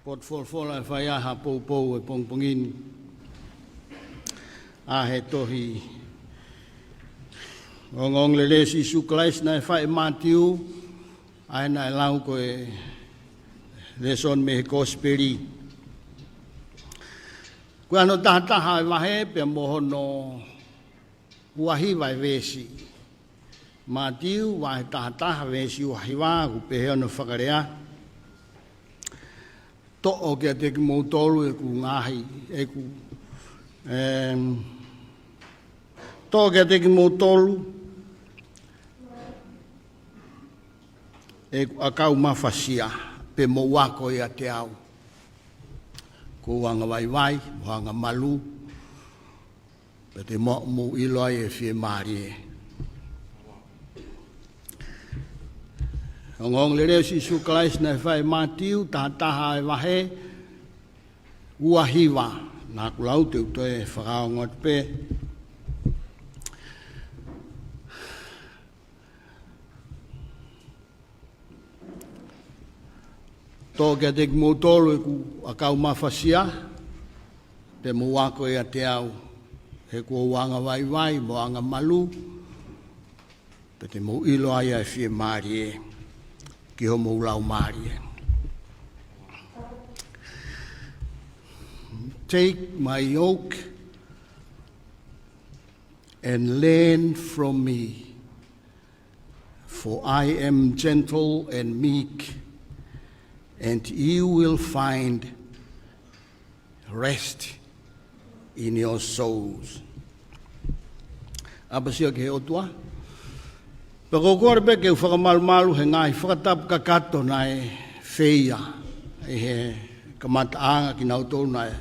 Potu folofola ʻe fai ai ha poupou ʻi he pongipongi ni, ʻa e tohi ʻo e ongoongolelei ʻo Sīsū Kalaisi naʻe fai ʻe Mātiu, ʻa ia naʻe lau ko e lēsoni mei he Kosipeli. Ko hono taha taha ʻo e vahe pea mo hono ua hiva ʻo e veesi. Mātiu vahe taha taha veesi ua hiva, ʻoku pehē hono fakalea: Toʻo kiate kimoutolu ʻeku ngaahi, ʻeku, em, toʻo kiate kimoutolu ʻeku ʻakau mafasia, pea mou ako ʻiate au. Ko u angavaivai, mo angamalu, pea te mou, mou ʻilo ai e fiemālie. Ongoongolelei ʻo Sīsū Kalaisi naʻe fai ʻe Mātiu, taha taha ʻo e vahe, ua hiva. Naʻa ku lau, te u toe fakaongo atu pē. Toʻo kiate kimoutolu ʻeku ʻakau mafasia, pea mou ako ʻiate au, he ko u angavaivai mo angamalu, pea te mou ʻilo ai ʻa e fiemālie ki homou laumālie. Take my yoke and learn from me, for I am gentle and meek, and you will find rest in your souls. ʻApasia ki he ʻOtua. Pea ko u kole pē ke u fakamalumalu he ngaahi fakatapu kakato naʻe feia ʻi he kamataʻanga kinautolu naʻe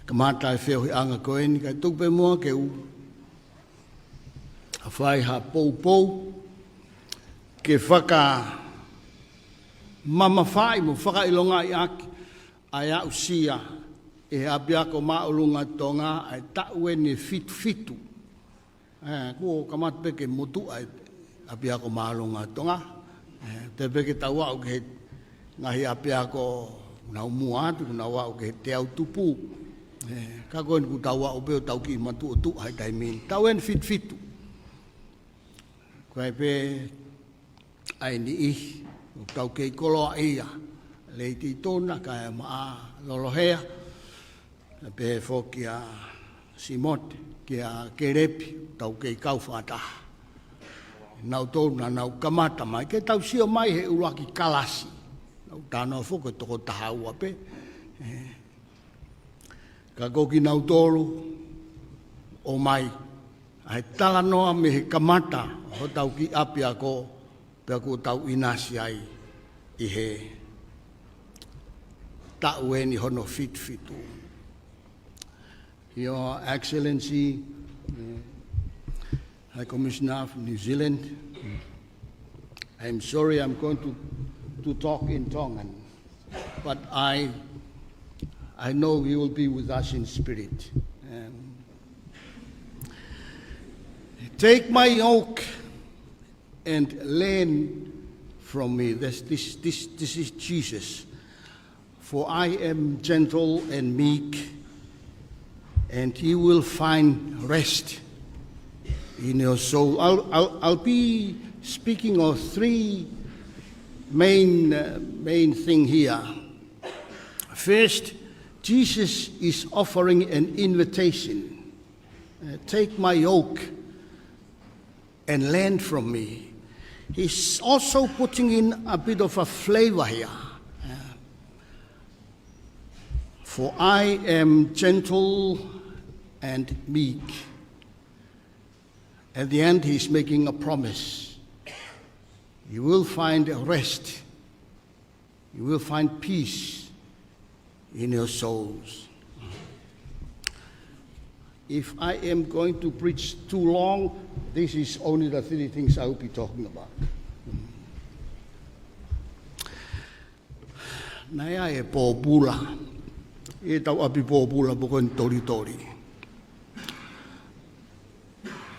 kamata e feohiʻanga ko eni, kae tuku pē muʻa ke u fai ha poupou ke fakamamafaʻi mo fakaʻilongaʻi ʻaki ʻa e aʻusia ʻe he ʻApiako Māʻolunga Tonga ʻa e taʻu eni fitu fitu. Ē, kuo kamata pē ke motuʻa e ʻApiako Māʻolunga Tonga. Ē, teʻeki pē ke tau aʻu ki he ngaahi ʻapiako naʻa nau muʻa atu, kuo nau aʻu ki he teau tupu. Ē, ka ko eni kuo tau aʻu pē ʻo tau kiʻi matuʻotuʻa he taimi ni. Taʻu eni fitu fitu. Ko e pē ʻa e niʻihi ʻoku tau kei koloaʻia, Lady Tona, kae ʻumaʻā Lolohea, pehē foki kia Simote, kia Kelepi, tau kei kau fakataha. Nautolu naʻa nau kamata mai, ke tau sio mai he ʻuluaki kalasi. Naʻa ku talanoa foki ko e toko taha ua pē. Ē, ka ko kinautolu ʻomai ʻa e talanoa mei he kamata hotau kiʻi ʻapiako, pea kuo tau ʻinasi ai ʻi he taʻu eni hono fitu fitu. Your Excellency, uh, High Commissioner of New Zealand, I'm sorry I'm going to, to talk in Tongan, but I, I know you will be with us in spirit. Um, take my yoke and learn from me. This, this, this, this is Jesus. For I am gentle and meek, and you will find rest in your soul. I'll, I'll, I'll be speaking of three main, uh, main thing here. First, Jesus is offering an invitation. Uh, take my yoke and learn from me. He's also putting in a bit of a flavor here. Uh, for I am gentle and meek. At the end, he's making a promise. You will find rest. You will find peace in your souls. If I am going to preach too long, this is only the three things I will be talking about. Naʻe ʻi ai e pōpula ʻi he tau ʻapi pōpula poko ni Tolitoli.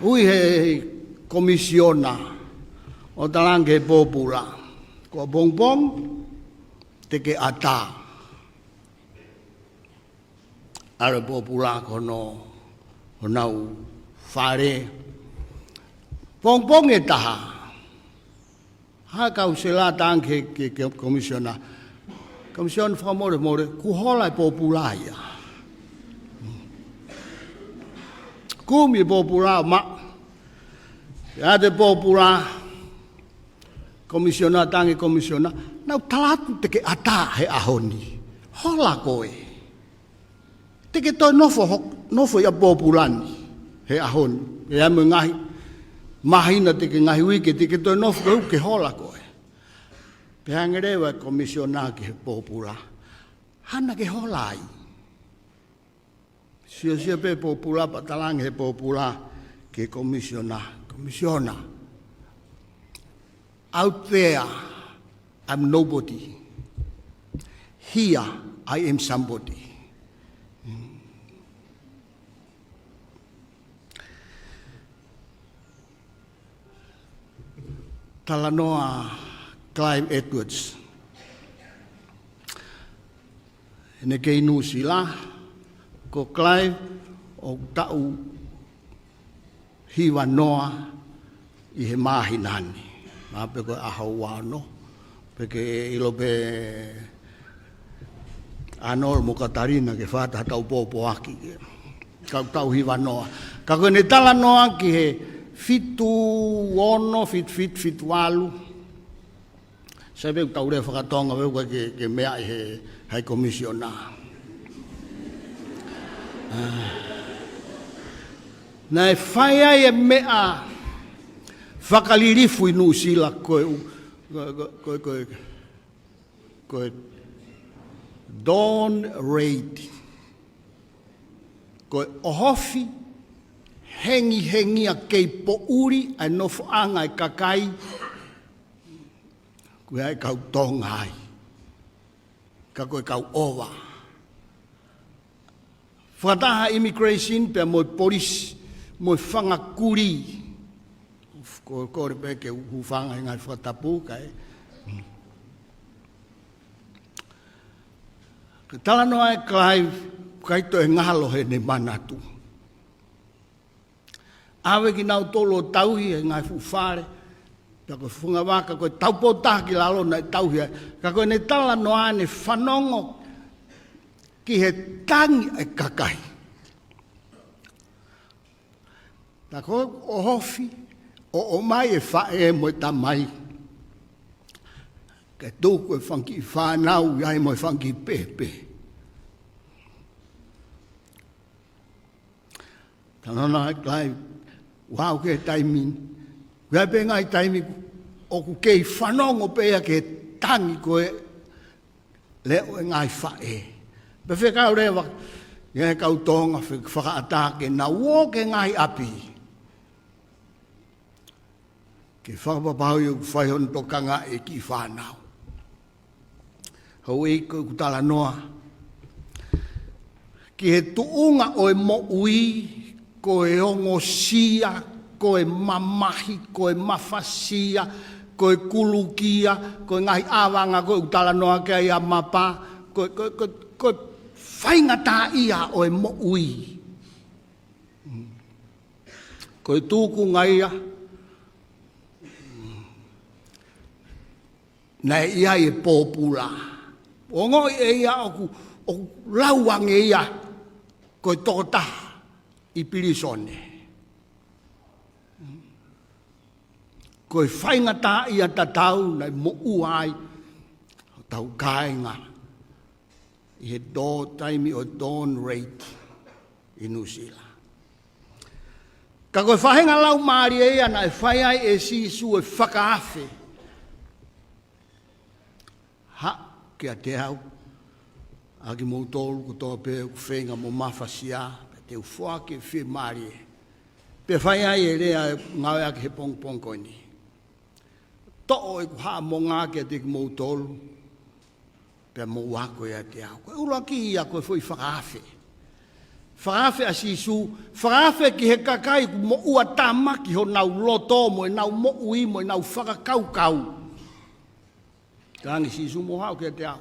Ui he komisiona ʻo talaange ki he pōpula, ko e pongipongi te ke ʻatā. ʻAlu e pōpula ki hono, honau fale. Pongipongi ʻe taha, hā e kausela, talaange ki he, ki he, ki he komisiona, Komisiona, fakamolemole, kuo hola e pōpula ia. Kumi e pōpula, ma, ʻa e pōpula, komisiona, talaange ki he komisiona, naʻa ku tala atu te ke ʻatā he ʻaho ni. Hola koe. Te ke toe nofo ho-, nofo ʻi he pōpula ni he ʻaho ni. ʻE ʻi ai mo e ngaahi māhina, te ke, ngaahi uike, te ke toe nofo koe, ke hola koe. Pea hanga leva e komisiona ki he pōpula, hā naʻa ke hola ai? Siosio pē pōpula pea talaange he pōpula ki he komisiona, Komisiona, out there, I'm nobody. Here, I am somebody. Talanoa Clive Edwards. Ene kei Nuʻusila, ko Clive ʻoku taʻu hiva noa ʻi he māhina ni. Mahalo pē ko e ʻaho ua ono, pea ke ʻilo pē ʻa Nolo mo Katalina ke fata ha tau pōpoaki ke. Ka ʻoku taʻu hiva noa. Ka ko ʻene talanoa ki he fitu ono, fitu, fitu, fitu valu. Sai pē ʻoku tau lea fakatonga pē ʻoku ke, ke meaʻi he, hai komisiona. Naʻe fai ai e meʻa fakalilifu ʻi Nuʻusila ko e ʻu-, ko e, ko e, ko e, ko e, Ko e dawn raid. Ko e ʻohofi hengihengia kei poʻuli ʻa e nofoʻanga ʻo e kakai, ko e kau Tonga ai. Ka ko e kau ʻova. Fakataha immigration pea mo e polisi, mo e fanga kulī. Ko, kole pē ke u hūfanga he ngaahi fakatapu, kae. Ko e talanoa ʻa Clive, ʻikai toe ngalo heʻene manatu. ʻAve kinautolu ʻo tauhi he ngaahi fuʻu fale, pea ko e funga vaka, ko e taupotu taha ki lalo naʻe tauhi ai. Ka ko ʻene talanoa ʻene fanongo ki he tangi ʻa e kakai. Tā ko e ʻohofi, ʻo ʻomai e faʻē mo e tamai. Kae tuku e fanga kiʻi fānau ʻi ai mo e fanga kiʻi pēpē. Talanoa ʻa Clive, ʻoku ʻi ai e taimi, ʻoku ʻi ai pē ngaahi taimi ʻoku kei fanongo pē ia ki he tangi ko ē leʻo e ngaahi faʻē. Pea fekau leva, ʻi he kau Tonga fe-, fakaʻatā ke nau ō ki he ngaahi ʻapi. Ke fakapapauʻi ʻoku fai hono tokanga e kiʻi fānau. Houʻeiki, ko ʻeku talanoa ki he tuʻunga ʻo e moʻui, ko e ongosia, ko e mamahi, ko e mafasia, ko e kulukia, ko e ngaahi ʻavanga ko ē ʻoku talanoa ki ai ʻa Mapa, ko, ko, ko, ko e faingataʻaʻia ʻo e moʻui. Ko e tūkunga ia, naʻe ʻi ai e pōpula. Ongoʻi ʻe ia ʻoku, ʻoku lau ange ia ko e tokotaha ʻi pilīsone. Ko e faingataʻaʻia tatau naʻe moʻua ai hotau kāinga ʻi he dawn, taimi ʻo e dawn raid ʻi Nuʻusila. Ka ko e faʻahinga laumālie ia naʻe fai ai ʻe Sīsū e fakaafe. Haʻu kiate au, ʻa kimoutolu kotoa pē ʻoku feinga mo mafasia, pea te u foaki e fiemālie. Pea fai ai e lea ʻoku ngāueʻaki he pongipongi ko eni. Toʻo ʻeku haʻamonga kiate kimoutolu, pea mou ako ʻiate au. Ko e ʻuluaki ia ko e foʻi fakaafe. Fakaafe ʻa Sīsū, fakaafe ki he kakai ʻoku moʻua tāmaki honau loto mo ʻenau moʻui mo ʻenau fakakaukau. Talaange ʻe Sīsū, mou haʻu kiate au.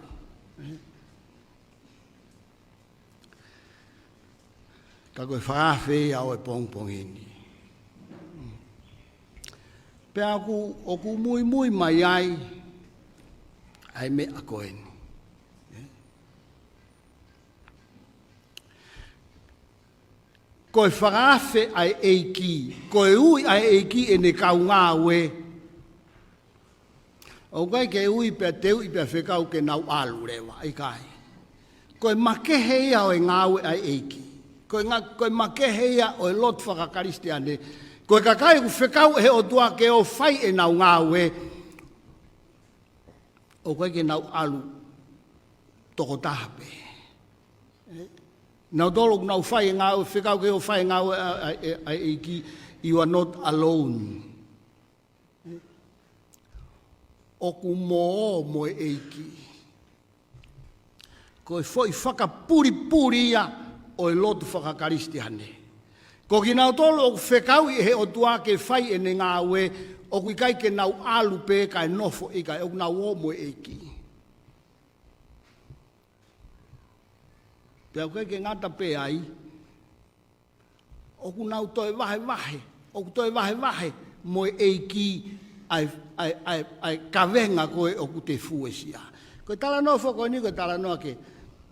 Ka ko e fakaafe ia ʻo e pongipongi ni. Pea ʻoku, ʻoku muimui mai ai ʻa e meʻa ko eni. Ko e fakaafe ʻa e ʻEiki, ko e ui ʻa e ʻEiki ʻene kau ngāue. ʻOku ʻikai ke ui pea te ui pea fekau ke nau ʻalu leva, ʻikai. Ko e makehe ia ʻo e ngāue ʻa e ʻEiki. Ko e nga-, ko e makehe ia ʻo e lotu fakakalisitiane. Ko e kakai ʻoku fekau ʻe he ʻOtua ke ō fai ʻenau ngāue, ʻoku ʻikai ke nau ʻalu tokotaha pē. Nautolu ʻoku nau fai e ngāue, fekau ke ō fai e ngāue ʻa, ʻa, ʻa, ʻa e ʻEiki, you are not alone. ʻOku mo ō mo e ʻEiki. Ko e foʻi fakapulipuli ia ʻo e lotu fakakalisitiane. Ko kinautolu ʻoku fekau ʻe he ʻOtua ke fai ʻene ngāue, ʻoku ʻikai ke nau ʻalu pē kae nofo, ʻikai, ʻoku nau ō mo e ʻEiki. Pea ʻoku ʻikai ke ngata pē ai, ʻoku nau toe vahevahe, ʻoku toe vahevahe mo e ʻEiki ʻa e, ʻa e, ʻa e, ʻa e kavenga ko ē ʻoku te fuesia. Ko e talanoa foki ko eni, ko e talanoa ke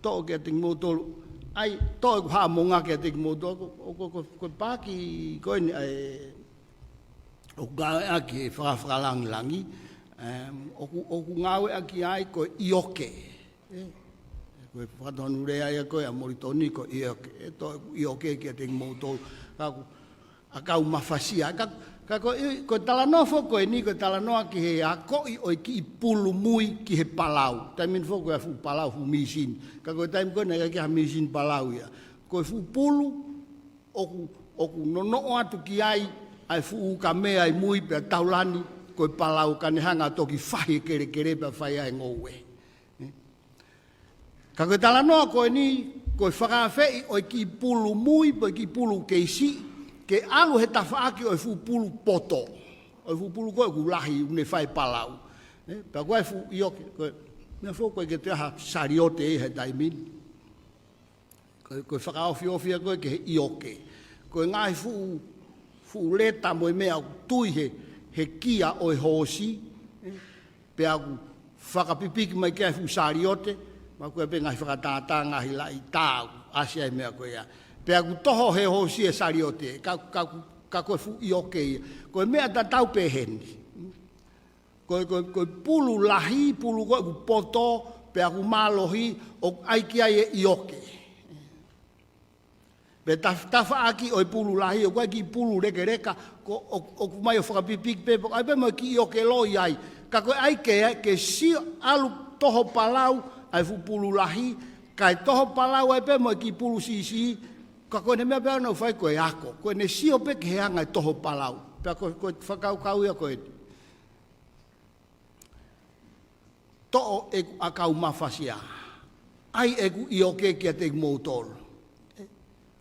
toʻo kiate kimoutolu. ʻAi, toʻo ʻeku haʻamonga kiate kimoutolu, ko, ko, ko, ko e paaki ko eni ʻa e ʻoku ngāueʻaki e fakafakalangilangi, em, ʻoku, ʻoku ngāueʻaki ai ko e ʻioke. ʻE, ko e fakatonu lea ia ko ē ʻa Molitoni ko e ʻioke, ʻe toʻo ʻeku ʻioke kiate kimoutolu, ka ʻoku ʻakau mafasia, ka, Ka ko e, ko e talanoa foki ko eni, ko e talanoa ki he akoʻi ʻo e kiʻi pulu mui ki he palau. Taimi ni foki ko e fuʻu palau, fuʻu mīsini. Ka ko e taimi ko ē naʻe ʻikai ke ʻi ai ha mīsini palau ia. Ko e fuʻu pulu ʻoku, ʻoku nonoʻo atu ki ai ʻa e fuʻu ukamea ʻi mui pea taulani, ko e palau ka ne hanga ʻo toki fahi e kelekele pea fai ai e ngoue. Ka ko e talanoa ko eni, ko e fakaafeʻi ʻo e kiʻi pulu mui, pe ko e kiʻi pulu kei siʻi, ke ʻalu he tafaʻaki ʻo e fuʻu pulu poto. ʻO e fuʻu pulu ko ē ʻoku lahi, ʻoku ne fai palau. Ē, pea ko e fuʻu ʻioke, ko e, meʻa foki ko ē ke te aha saliote ʻi he taimi ni. Ko e, ko e fakaofiofi ia ko ē ki he ʻioke. Ko e ngaahi fuʻu, fuʻu leta mo e meʻa ʻoku tui he, he kia ʻo e hoosi, ē, pea ʻoku fakapipiki mai ki ai e fuʻu saliote, ma ko e pē ngaahi fakatātā, ngaahi laʻi tā, ʻasi ai e meʻa ko ia. Pea ʻoku toho he hoosi e saliote, ka, ka, ka ko e fuʻu ʻioke ia. Ko e meʻa tatau pē heni. Ko e, ko e, ko e pulu lahi, pulu ko ē ʻoku poto, pea ʻoku mālohi, ʻoku ʻai ki ai e ʻioke. Pea taf-, tafaʻaki ʻo e pulu lahi, ʻoku ʻai e kiʻi pulu lekeleka, ko, ʻo, ʻoku ʻomai ʻo fakapipiki pē, ʻai pē mo e kiʻi ʻioke loi ai. Ka ko e ʻai ke, ke sio ʻalu toho palau ʻa e fuʻu pulu lahi, kae toho palau ai pē mo e kiʻi pulu siʻisiʻi, ka ko ʻene meʻa pē ʻoku nau fai ko e ako, ko ʻene sio pē ki he anga e toho palau. Pea ko, ko e fakakaukau ia ko ē. Toʻo ʻeku ʻakau mafasia. ʻAi ʻeku ʻioke kiate kimoutolu.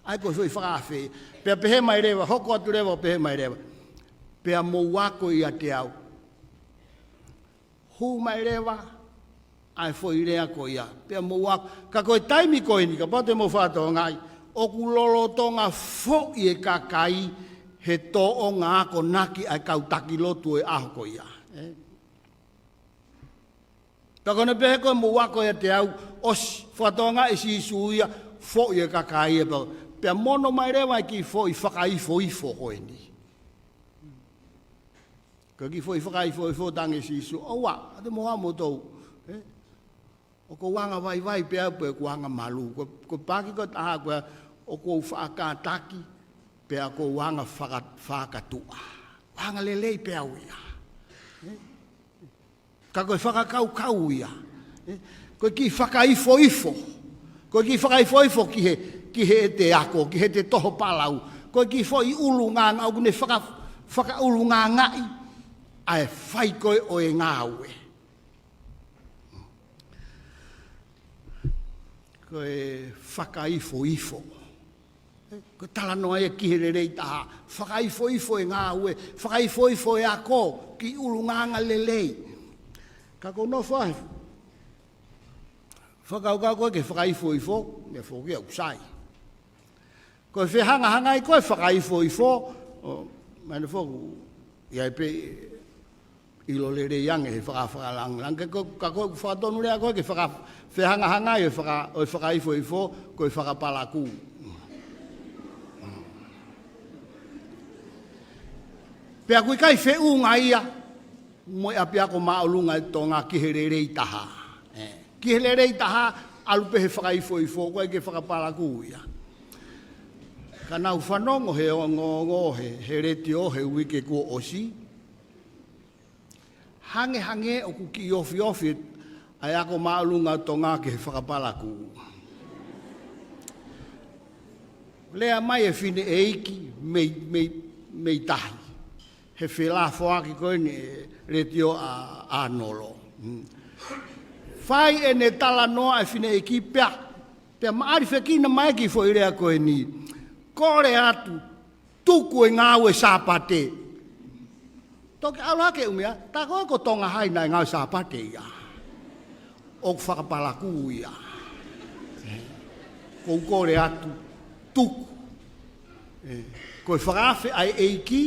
ʻAi ko e foʻi fakaafe. Pea pehē mai leva, hoko atu leva, pehē mai leva. Pea mou ako ʻiate au. Hū mai leva ʻa e foʻi lea ko ia. Pea mou ako. Ka ko e taimi ko eni, kapau te mou fakatokangaʻi, ʻoku lolotonga foʻi e kakai he tōʻonga akonaki ʻa e kau taki lotu ʻo e ʻaho ko ia. Ē? Pea ko ʻene pehē ko e mou ako ʻiate au, ʻosi fakatokangaʻi ʻe Sīsū ia, foʻi e kakai ia pea, pea mono mai leva e kiʻi foʻi fakaifoifo ko eni. Ko e kiʻi foʻi fakaifoifo tangi Sīsū, ʻoua, ʻa te mou ʻa moutolu, ē? ʻOku ou anga vaivai pea, pea ʻoku ou anga malū. Ko, ko e paki ko ē ʻa e taha ko ē, ʻoku ou faʻa kātaki, pea ʻoku ou anga faka-, fakatuʻa. Anga lelei pē au ia. Ē? Ka ko e fakakaukau ia. Ē? Ko e kiʻi fakaifoifo. Ko e kiʻi fakaifoifo ki he, ki heʻete ako, ki heʻete toho palau. Ko e kiʻi foʻi ʻulungaanga, ʻoku ne faka-, fakaʻulungaangaʻi ʻa e fai ko ē ʻo e ngāue. Ko e fakaifoifo. Ko e talanoa ia ki he lelei taha. Fakaifoifo e ngāue, fakaifoifo e ako, kiʻi ʻulungaanga lelei. Ka ko e nofo ai. Fakakaukau ko ē ke fakaifoifo, meʻa foki ia ʻoku sai. Ko e fehangahangai ko ē fakaifoifo, ʻo, mai ne foku, ʻi ai pē ʻilo lelei ange he faka-, fakalāngilangi. Ka ko, ka ko e fakatonulea ko ē ke faka-, fehangahangai ʻo e faka-, ʻo e fakaifoifo, ko e fakapalakū. Pea ʻoku ʻikai feʻunga ia, mo e ʻapiako māʻolunga ʻo Tonga ki he lelei taha. Ē, ki he lelei taha, ʻalu pē he fakaifoifo, ko e ke fakapalakū ia. Ka naʻa ku fanongo he ongoongo he, he letiō he uike kuo ʻosi. Hangehangē ʻoku kiʻi ofiofi ʻa e ako māʻolunga ʻo Tonga ki he fakapalakū. Lea mai e fineʻeiki mei, mei, mei tahi. He felāfoaki ko eni e letiō ʻa, ʻa Nolo. Mm. Fai ʻene talanoa e fineʻeiki pea, pea maʻalifekina mai ki foʻi lea ko eni. Kole atu, tuku e ngāue Sāpate. Toki ʻalu hake ʻumia, tā ko ē ko Tonga hai naʻe ngāue Sāpate ia. ʻOku fakapalakū ia. Ko u kole atu, tuku. Ē, ko e fakaafe ʻa e ʻEiki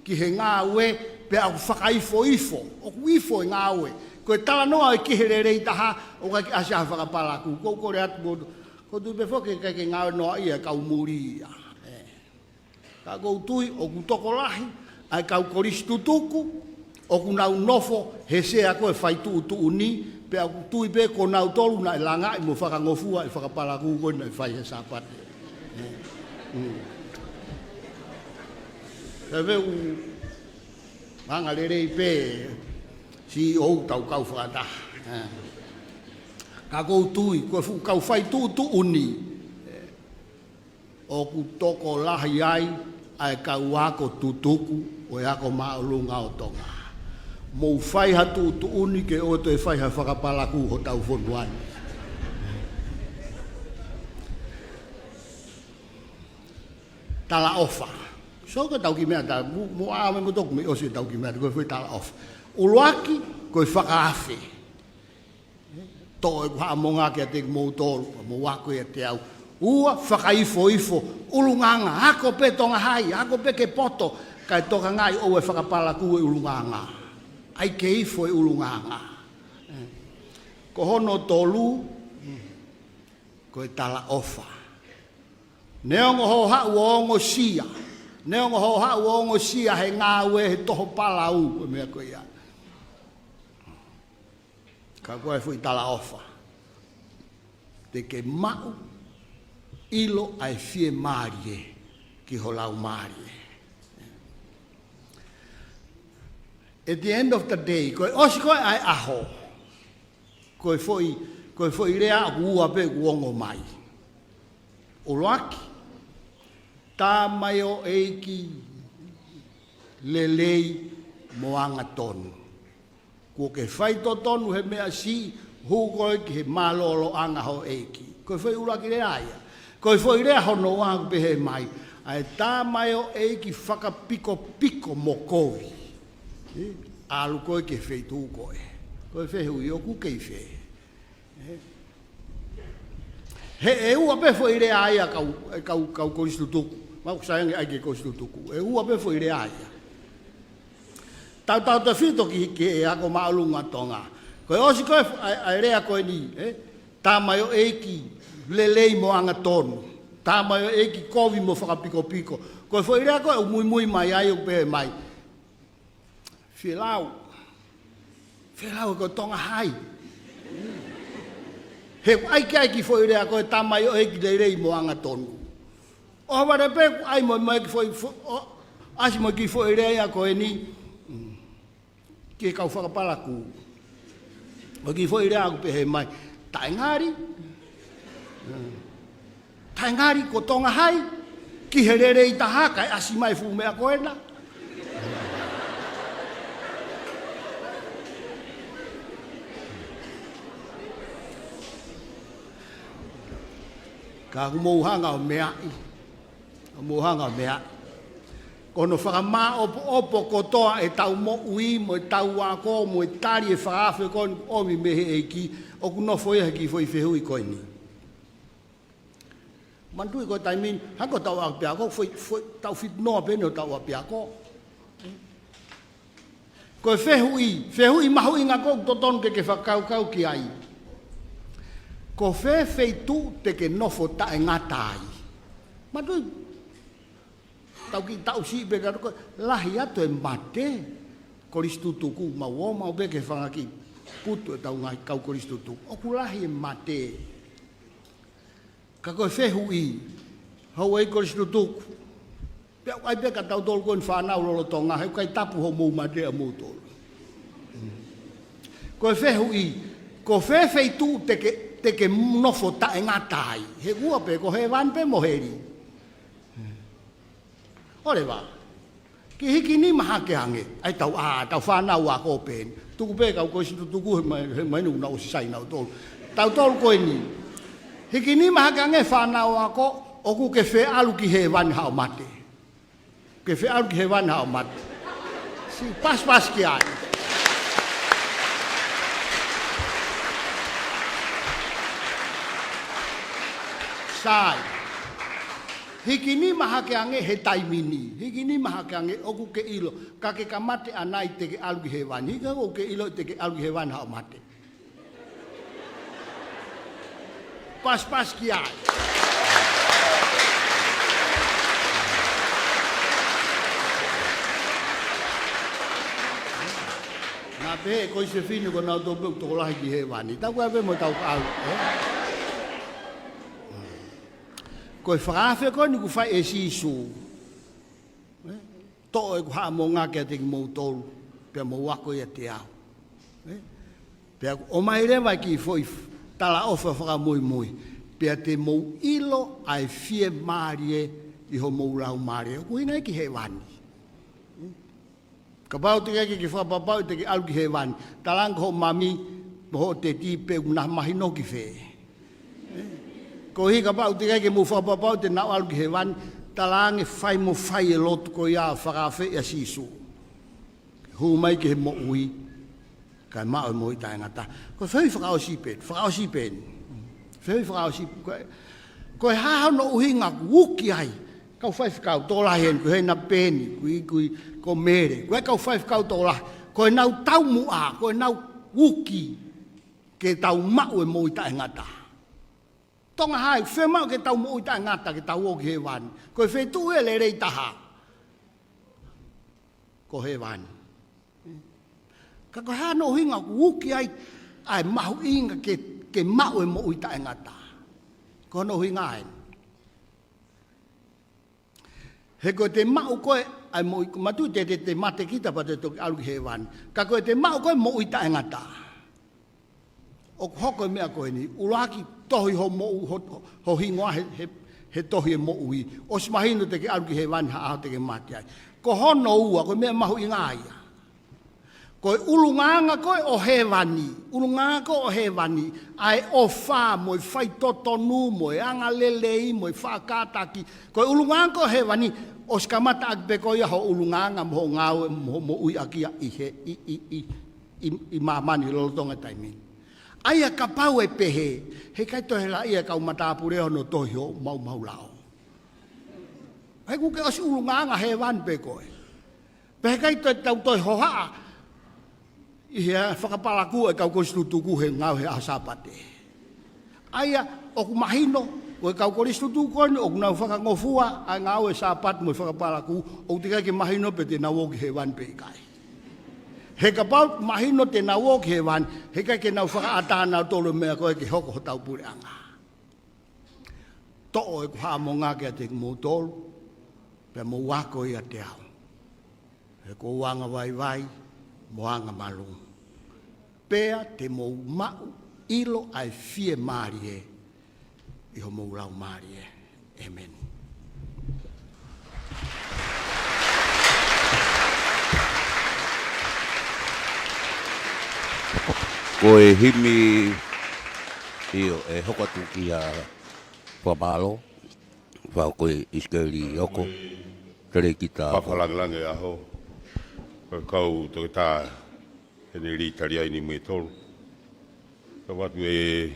ki he ngāue pea ʻoku fakaifoifo, ʻoku ifo e ngāue. Ko e talanoa ʻoku ʻikai ke lelei taha, ʻoku ʻikai ke ʻasi ha fakapalakū. Ko u kole atu mo, ko u tui pē foki ʻikai ke ngāue noa ia e kau muli ia. Ē. Ka ko u tui, ʻoku tokolahi ʻa e kau kolisi tutuku, ʻoku nau nofo he sea ko ē fai tuʻutuʻuni, pea ʻoku tui pē ko nautolu naʻe langaʻi mo fakangofua e fakapalakū ko ē naʻe fai he Sāpate. Mm. Ka veu, Anga lelei pē, siʻi ʻoku tau kau fakataha. Ē. Ka ʻoku ou tui, ko e fuʻu kau fai tuʻutuʻuni, ʻoku tokolahi ai ʻa e kau ako tutuku ʻo e Ako Māʻolunga ʻo Tonga. Mou fai ha tuʻutuʻuni ke ʻoua toe fai ha fakapalakū hotau fonua ni. Talaʻofa. So ko e tau kiʻi meʻa ta, mou, mou ʻā mai mo toku mei ʻosi e tau kiʻi meʻa, ko e foʻi talaʻofa. ʻUluaki, ko e fakaafe. Toʻo ʻeku haʻamonga kiate kimoutolu, mou ako ʻiate au. Ua, fakaifoifo, ʻulungaanga, ako pē Tonga Hai, ako pē ke poto, kae tokangaʻi ʻoua ʻe fakapalakū e ʻulungaanga. ʻAi ke ifo e ʻulungaanga. Ko hono tolu, ko e talaʻofa. Neongo hoʻo haʻu ʻo ongosia. Neongo hoʻo haʻu ʻo ongosia he ngāue, he toho palau, ko e meʻa ko ia. Ka ko e foʻi talaʻofa. Te ke maʻu ʻilo ʻa e fiemālie ki ho laumālie. At the end of the day, ko e ʻosi ko ē ʻa e ʻaho, ko e foʻi, ko e foʻi lea ʻoku ua pē ʻoku ongo mai. ʻUluaki, tamaioʻeiki lelei mo angatonu. Kuo ke fai totonu he meʻa siʻi, hū koe ki he mālōlōʻanga ho ʻeiki. Ko e foʻi ʻuluaki lea ia. Ko e foʻi lea hono ua ʻoku pehē mai, ʻa e tamaioʻeiki fakapikopiko mo kovi. Ē, ʻalu koe ki he feituʻu ko ē. Ko e fehuʻi, ʻoku ke ʻi fē? He ʻe ua pē foʻi lea ia kau, kau, kau Kolisi Tutuku. Mau sai ange ʻai ke Kolisi Tutuku. ʻE ua pē foʻi lea ia. Tautautefito ki, ki he Ako Māʻolunga Tonga. Ko e ʻosi ko ē ʻa e, ʻa e lea ko eni, ē? Tamaioʻeiki lelei mo angatonu. Tamaioʻeiki kovi mo fakapikopiko. Ko e foʻi lea ko ē ʻoku muimui mai ai ʻoku pehē mai, Fielau. Fielau ko Tonga Hai. He ʻoku ʻai ke ʻai kiʻi foʻi lea ko e tamaioʻeiki lelei mo angatonu. ʻOhovale pē ʻoku ʻai mo, mo e kiʻi foʻi, fo-, ʻo, ʻasi mo e kiʻi foʻi lea ia ko eni. Mm. Ki he kau fakapalakū. Ko e kiʻi foʻi lea ʻoku pehē mai, taʻengali. Mm. Taʻengali ko Tonga Hai, ki he lelei taha kae ʻasi mai fuʻu meʻa ko ena. Ka ʻoku mou hanga ʻo meaʻi. ʻOku mou hanga ʻo meaʻi. Ko hono fakamāʻopoʻopo kotoa ʻetau moʻui mo ʻetau ako mo e tali e fakaafe ko eni ʻomi mei he ʻEiki, ʻoku nofo ia he kiʻi foʻi fehuʻi ko eni. Manatuʻi ko e taimi ni, hangē ko ʻetau ʻapiako, foʻi, foʻi, taʻu fitu noa pē eni ʻo ʻetau ʻapiako. Ko e fehuʻi, fehuʻi mahuʻinga ko ē ʻoku totonu ke ke fakakaukau ki ai. Ko fē feituʻu te ke nofo taʻengata ai? Manatuʻi, tau kiʻi taʻu siʻi pē ka ko e lahi atu e mate, Kolisi Tutuku, mau ō, mau pē ki he fanga kiʻi putu ʻetau ngaahi kau Kolisi Tutuku. ʻOku lahi e mate. Ka ko e fehuʻi, houʻeiki Kolisi Tutuku. Pea ʻoku ʻai pē kia tautolu ko eni fānau lolotonga, he ʻoku ʻikai tapu hoʻomou mate ʻamoutolu. Ko e fehuʻi, ko fē feituʻu te ke, te ke nofo taʻengata ai? He ʻoku ua pē, ko hēvani pē mo heli. ʻOleva. Kiʻi hiki nima hake ange, ʻa ʻetau, ʻa ʻetau fānau ako pē eni. Tuku pē kau Kolisi Tutuku he mai, he mai nau ʻosi sai nautolu. Tautolu ko eni. Hiki nima hake ange fānau ako, ʻoku ke fie ʻalu ki hēvani haʻo mate? Ke fie ʻalu ki hēvani haʻo mate? Siʻi pasipasi ki ai. Sai. Hiki nima hake ange he taimi ni. Hiki nima hake ange ʻoku ke ʻilo. Ka ke ka mate ʻanai te ke ʻalu ki hēvani? Hiki ʻoku ke ʻilo te ke ʻalu ki hēvani haʻo mate? Pasipasi ki ai. Naʻa pehē ko Siosefa ni ko nautolu pē ʻoku tokolahi ki hēvani. Tau kau pē mo tau kau, ē? Ko e fakaafe ko eni ʻoku fai ʻe Sīsū. Ē? Toʻo ʻeku haʻamonga kiate kimoutolu, pea mou ako ʻiate au. Ē? Pea ʻoku ʻomai leva e kiʻi foʻi talaʻofa fakamuimui, pea te mou ʻilo ʻa e fiemālie ʻi homou laumālie. ʻOku ʻuhinga ia ki hēvani. Kapau te ke, ke fakapapauʻi te ke ʻalu ki hēvani, talaange ki hoʻo mami mo hoʻo teti pe ʻoku nau mahino ki fē. Koeʻuhi kapau te ke, ke mou fakapapauʻi te nau ʻalu ki hēvani, talaange fai mo fai e lotu ko ia ʻo fakaafeʻi ʻa Sīsū. Hū mai ki he moʻui, kae maʻu e moʻui taʻengata. Ko e fehuʻi fakaʻosi pē, fakaʻosi pē. Fehuʻi fakaʻosi, ko e, ko e hā hono ʻuhinga ʻoku uki ai kau faifekau tokolahi heni, ko Hena Peni, ko i, ko i, ko Mele, ko e kau faifekau tokolahi, ko ʻenau taumuʻa, ko ʻenau uki ke tau maʻu e moʻui taʻengata. Tonga hai, fiemaʻu ke tau moʻui taʻengata, ke tau ō ki hēvani. Ko e feituʻu ʻe lelei taha. Ko hēvani. Ka ko e hā hono ʻuhinga ʻoku uki ai ʻa e mahuʻinga ke, ke maʻu e moʻui taʻengata. Ko hono ʻuhinga ē. He ko ʻete maʻu ko ē ʻa e moʻui, ko e matu te, te, te mate kita pea te toki ʻalu ki hēvani. Ka ko ʻete maʻu ko ē moʻui taʻengata. ʻOku hoko e meʻa ko eni, ʻuluaki tohi ho moʻu, ho, ho hingoa he, he, he tohi e moʻui. ʻOsi mahino te ke ʻalu ki hēvani ha ʻaho te ke mate ai. Ko hono ua, ko e meʻa mahuʻinga ia. Ko e ʻulungaanga ko ē ʻo hēvani, ʻulungaanga ko ē ʻo hēvani, ʻa e ʻofa mo e faitotonu mo e angalelei mo e faʻa kātaki. Ko e ʻulungaanga ko ē ʻo hēvani, ʻosi kamata ʻaki pē ko ia hoʻo ʻulungaanga mo hoʻo ngāue mo hoʻo moʻui ʻaki ia ʻi he, ʻi, ʻi, ʻi, ʻi, ʻi māmani lolotonga e taimi ni. ʻA ia kapau ʻe pehē, heʻikai toe hela ia kau matāpule hono tohi hoʻo maumau lao. He ʻoku ke ʻosi ʻulungaanga hēvani pē koe. Pea heʻikai toe tau toe hohaʻa ʻi he fakapalakū e kau kolisi tutuku he ngāue he ʻaho Sāpate. ʻA ia, ʻoku mahino, ko e kau kolisi tutuku ko eni, ʻoku nau fakangofua ʻa e ngāue Sāpate mo e fakapalakū, ʻoku teʻeki ke mahino pe te nau ō ki hēvani pe ʻikai. He kapau mahino te nau ō ki hēvani, heʻikai ke nau fakaʻatā nautolu e meʻa ko ē ke hoko hotau puleʻanga. Toʻo ʻeku haʻamonga kiate kimoutolu, pea mou ako ʻiate au. He ʻoku ou angavaivai mo angamalū. Pea te mou maʻu ʻilo ʻa e fiemālie ʻi homou laumālie. ʻĒmeni. Ko e himi ʻio ʻe hoko atu ki ha fakamālō, fā ko e ʻIsikeli ʻOko, Telekita. Fakalangilangi ʻaho, faifekau Toketā Heneli Taliaini Muetolu. Kau atu e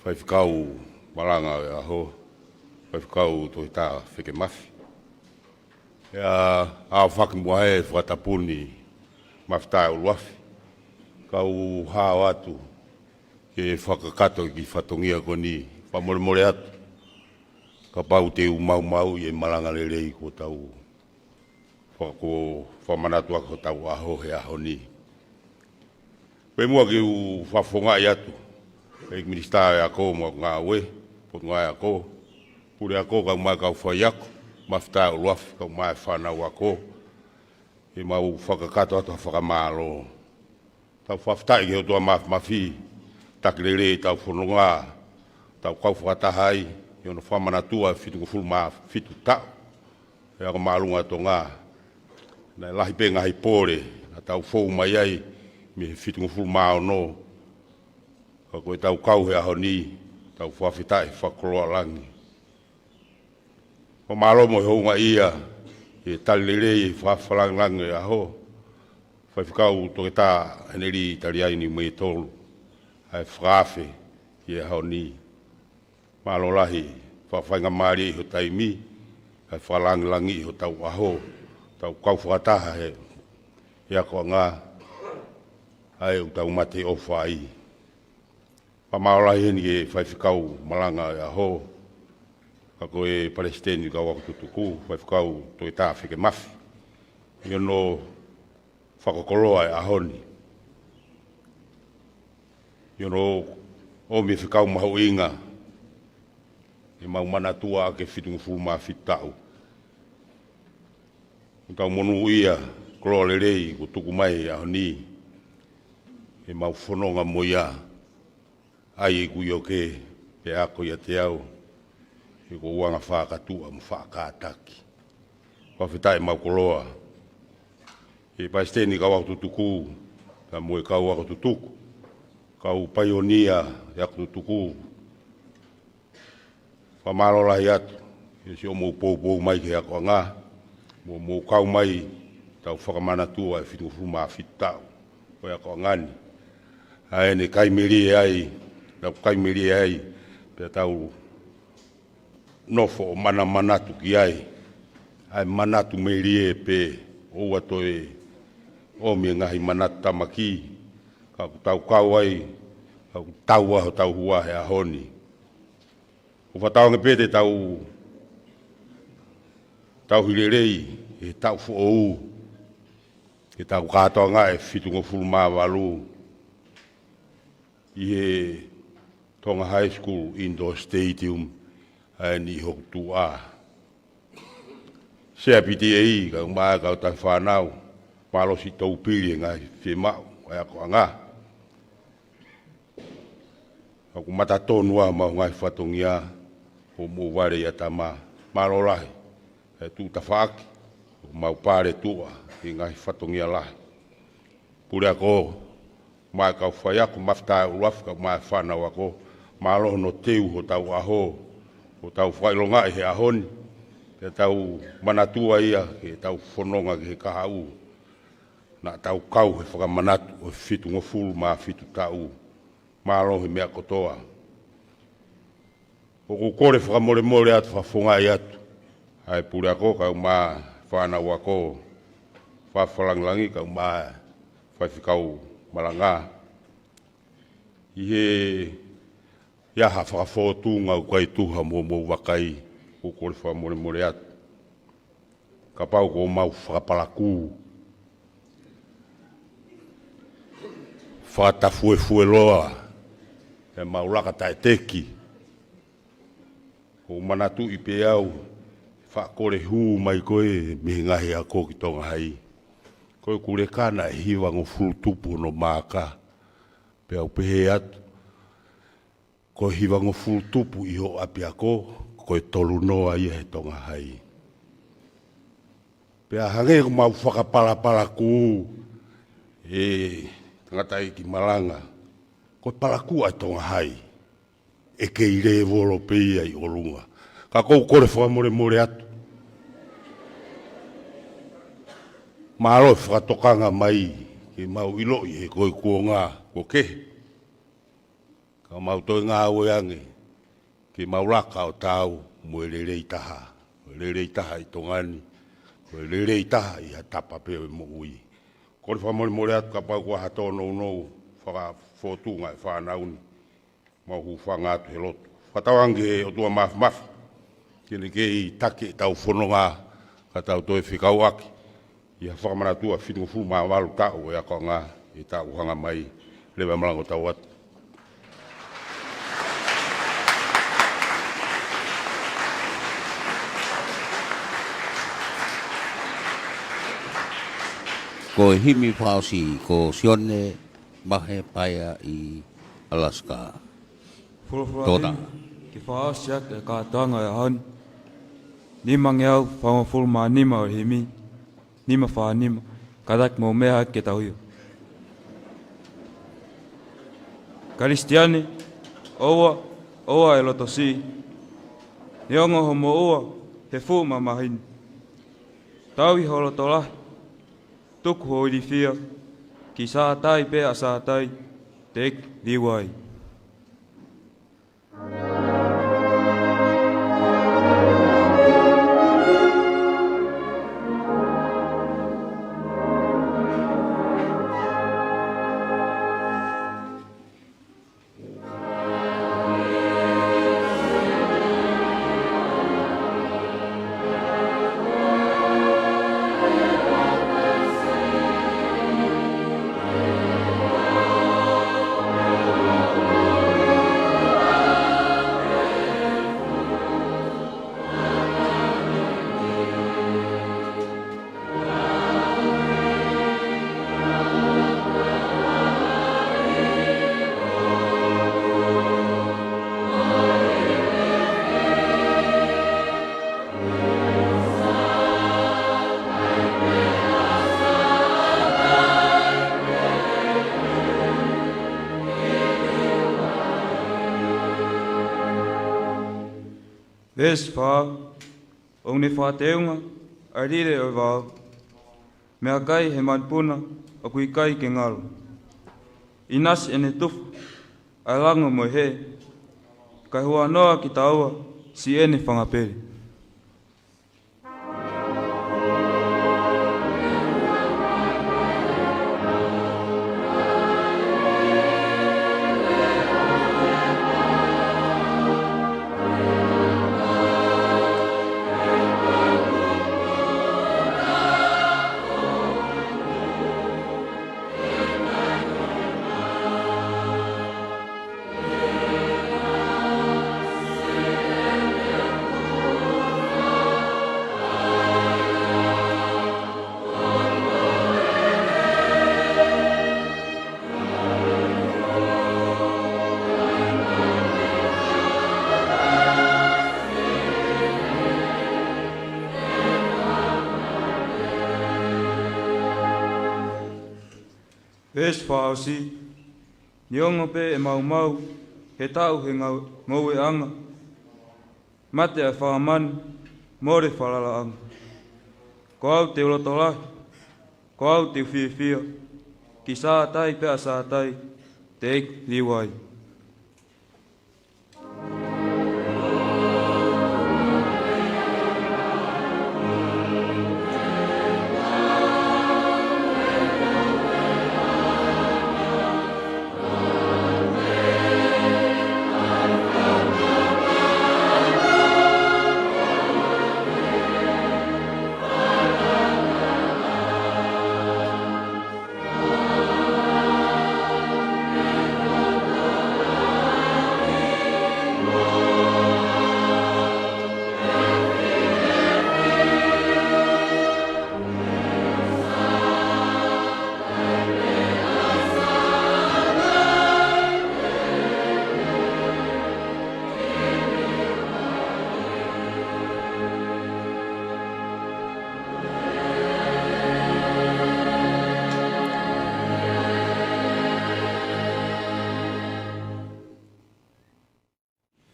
faifekau malanga ʻo e ʻaho, faifekau Toketā Fekemafi. ʻE ʻa, ʻa fakimua he fakatapuni Mafitae ʻUluafi. Kau hao atu ke fakakakato e kiʻi fatongia ko eni, fakamolemole atu. Kapau te u maumauʻi e malanga lelei kuo tau fakako-, fakamanatu ʻaki hotau ʻaho he ʻaho ni. Pea muʻa ke u fakafofongaʻi atu ʻEiki Minisitā ʻo e Ako mo e Ngāue, Potungāue Ako, Puleako, kau mai kau faiako, Mafitae ʻUluafi, kau mai fānau ako, ke mau fakakakato atu ha fakamālō. Tau fakafetaʻi ki he ʻOtua Māfimafi, taki lelei ʻetau fononga, tau kau fakataha ai, ʻi hono fakamanatua e fitungofulu mā fitu taʻu ʻo e Ako Māʻolunga ʻo Tonga. Naʻe lahi pē ngaahi pole naʻa tau fou mai ai mei he fitungofulu mā ono. Ka ko ʻetau kau he ʻaho ni, tau fakafetaʻi fakakoloa langi. Fakamālō mo e houngaʻia he tali lelei e fakafalangilangi ʻo e ʻaho, faifekau Toketā Heneli Taliaini Muetolu, ʻa e fakaafe ʻi he ʻaho ni. Mālō lahi, fakafaingamālie ʻi ho taimi, kae fakalangilangiʻi hotau ʻaho, tau kau fakataha he, he akoʻanga, ʻa ē ʻoku tau mateʻofa ai. Fakamālō lahi heni ki he faifekau malanga ʻo e ʻaho, ka ko e palesiteni kau ako tutuku, faifekau Toketā Fekemafi, ʻi hono fakakoloa e ʻaho ni. ʻI hono ʻomi e fekau mahuʻinga, ʻemau manatua ʻaki e fitungofulu mā fitu taʻu. Tau monūʻia, koloa lelei kuo tuku mai he ʻaho ni, ʻemau fononga mo ia, ʻa ia ʻoku ʻio ke pea ako ʻiate au, he ko e anga fakatuʻa mo fakakātaki. Fakafetaʻi ʻemau koloa. ʻE Palesiteni kau ako tutuku, ka mo e kau ako tutuku, kau paionia ʻi he ako tutuku, fakamālō lahi atu, he siʻomou poupou mai ki he akoʻanga, mo mou kau mai, tau fakamanatua e fitungofulu mā fitu taʻu ʻo e akoʻanga ni. ʻA eni kai melie ai, tau kai melie ai, pea tau nofo ʻo manamanatu ki ai. ʻA e manatu melie pē, ʻoua toe ʻomi e ngaahi manatu tamaki, ka ʻoku tau kau ai, ka ʻoku tau ʻa hotau hua he ʻaho ni. ʻOku fakatauange pē te tau, tau hilelei he taʻu foʻou, ke tau kātoanga e fitungofulu mā valu ʻi he Tonga High School Indoor Stadium, ʻa eni ʻi hoku tuʻa. Sea P T A, kau mai, kau taʻe fānau, mālō siʻi tau pili e ngaahi fiemaʻu ʻa e akoʻanga. ʻOku matatonu ʻemau ngaahi fatongia, ʻo mou vale ʻia tama, mālō lahi, e tuʻu tafaʻaki, ʻoku mau pale tuʻa, ʻi he ngaahi fatongia lahi. Puleako, mai kau faiako, mafitae ʻuluafi kau mai fānau ako, mālō hono teu hotau ʻaho, hotau fakaʻilongaʻi he ʻaho ni, ke tau manatua ia, ke tau fononga ki he kahaʻu, naʻa tau kau he fakamanatu ʻo e fitungofulu mā fitu taʻu, mālō he meʻa kotoa. ʻOku ou kole fakamolemole atu, fakafofongaʻi atu, ʻa e puleako kau mai fānau ako, fafalangilangi kau mai faifekau malanga. ʻI he ʻi ai ha fakafōtunga ʻoku ʻikai tuha mo hoʻomou vakai, ʻoku ou kole fakamolemole atu. Kapau ʻoku mau fakapalakū, fakatafuefueloa, ʻemau laka taʻeteki. ʻOku ou manatuʻi pē au, faʻa kole hū mai koe mei he ngaahi ako ki Tonga Hai. Ko e kulekana ʻe hivangofulu tupu hono maaka. Pea u pehē atu, ko e hivangofulu tupu ʻi ho ʻapiako, ko e tolu noa ia he Tonga Hai. Pea hangē ʻoku mau fakapalapalakū, ʻe tangataʻeiki malanga, ko e palakū ʻa e Tonga Hai, ʻe kei lēvolo pē ia ʻi ʻolunga. Ka ʻoku ou kole fakamolemole atu. Mālō e fakatokanga mai, ke mau ʻiloʻi he ko e kuonga, kuo kehe. Ka mau toe ngāue ange, ke mau laka ʻo taau mo e lelei taha. Ko e lelei taha ʻi Tonga ni, ko e lelei taha ʻi ha tapa pē ʻo e moʻui. Kole fakamolemole atu kapau ʻoku ʻi ai ha tōnounou, fakafōtunga e fānau ni, mau hūfanga atu he lotu. Fakatauange ki he ʻOtua Māfimafi, ke ne kei taki ʻetau fononga, ka tau toe fekauʻaki ʻi ha fakamanatua fitungofulu mā valu taʻu ʻo e akoʻanga ʻi he taʻu ʻoku hanga mai. Leva e malanga ʻo tau atu. Ko e himi fakaʻosi ko Sione Mahe Paea ʻi Alaska. Fulofula Tōna. Himi, ke fakaʻosi atu e kātoanga ʻo e ʻaho ni. Nimangeau fāngofulu mā nima ʻo e himi. Nima fā nima. Kātaki mou meʻa hake ke tau hiva. Kalisitiane, ʻoua, ʻoua ʻe loto siʻi. Neongo hoʻo moʻua he fuʻu mamahi ni. Tauhi ho loto lahi. Tuku ho ilifia ki Sātai pē ʻa Sātai, te ke liu ai. Veesi fā: ʻOku ne fakateunga ʻa e lile ʻo e vao, meʻakai he manupuna ʻoku ʻikai ke ngalo. ʻInasi ʻene tufa ʻa e lango mo e hē, kae huanoa kitaua siʻene fanga pele. Veesi fakaʻosi: Neongo pē ʻe maumau he taʻu he ngau-, ngoueʻanga, mate ʻa e fanga manu, mole falalaʻanga. Ko au te u loto lahi, ko au te u fiefia, ki Sātai pea Sātai te u liu ai.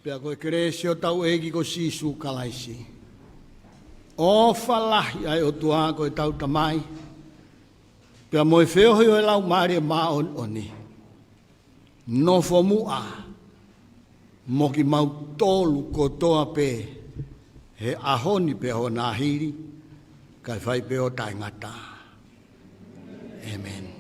Pea ko e kelesi ʻa hotau ʻEiki ko Sīsū Kalaisi, ʻofa lahi ʻa e ʻOtua ko ʻetau Tamai, pea mo e feohi ʻo e Laumālie Māʻoniʻoni, nofo muʻa mo kimautolu kotoa pē, he ʻaho ni pea ʻo nāhili, kae fai pē ʻo taʻengata. ʻĒmeni.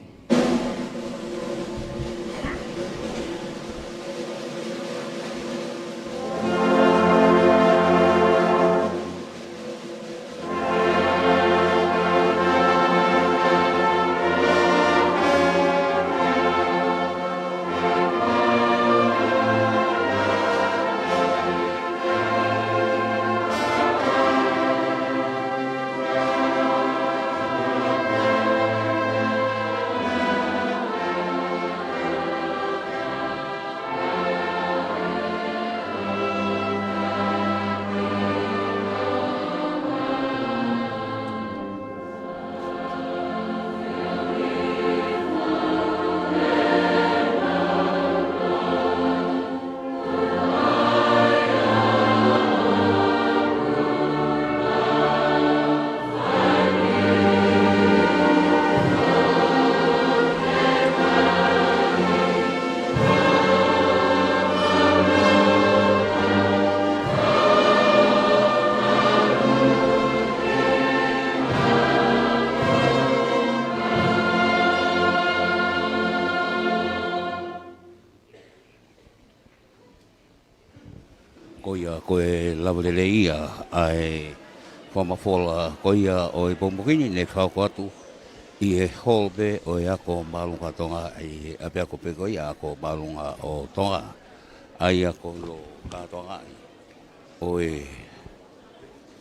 Ko ia ko e lava lelei ia ʻa e fakamafola ko ia ʻo e pongipongi ni, ne fakahoko atu ʻi he holo pē ʻo e Ako Māʻolunga Tonga, ʻi he ʻapiako pē ko ia Ako Māʻolunga ʻo Tonga. ʻA ia ko hono kātoangaʻi ʻo e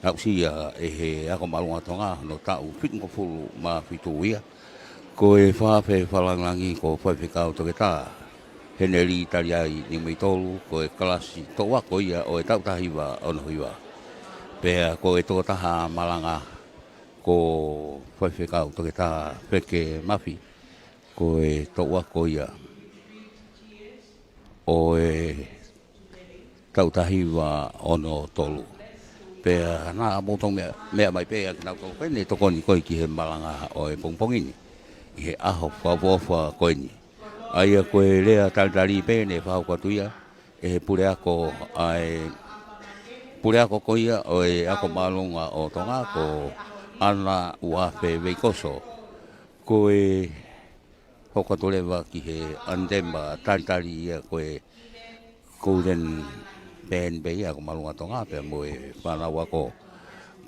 aʻusia ʻe he Ako Māʻolunga Tonga hono taʻu fitungofulu mā fitu ia. Ko e fakaafe fakalāngilangi ko Faifekau Toketā Heneli Taliai Niumeitolu, ko e kalasi toʻu ako ia ʻo e taʻu taha hiva ono hiva. Pea ko e tokotaha malanga ko Faifekau Toketā Feke Mafi, ko e toʻu ako ia ʻo e taʻu taha hiva ono tolu. Pea naʻa mou tau meʻa, meʻa mai pē ʻa kinautolu pē ne tokoni ko ē ki he malanga ʻo e pongipongi ni, ʻi he ʻaho fakaʻofoʻofa ko eni. ʻA ia ko e lea talitali pē ne fakahoko atu ia ʻe he puleako, ʻa e puleako ko ia ʻo e Ako Māʻolunga ʻo Tonga, ko ʻAna Uafe Veikoso. Ko e hoko atu leva ki he ʻanitema talitali ia ko e Golden Band pē ia ʻa e Ako Māʻolunga ʻo Tonga pea mo e fānau ako.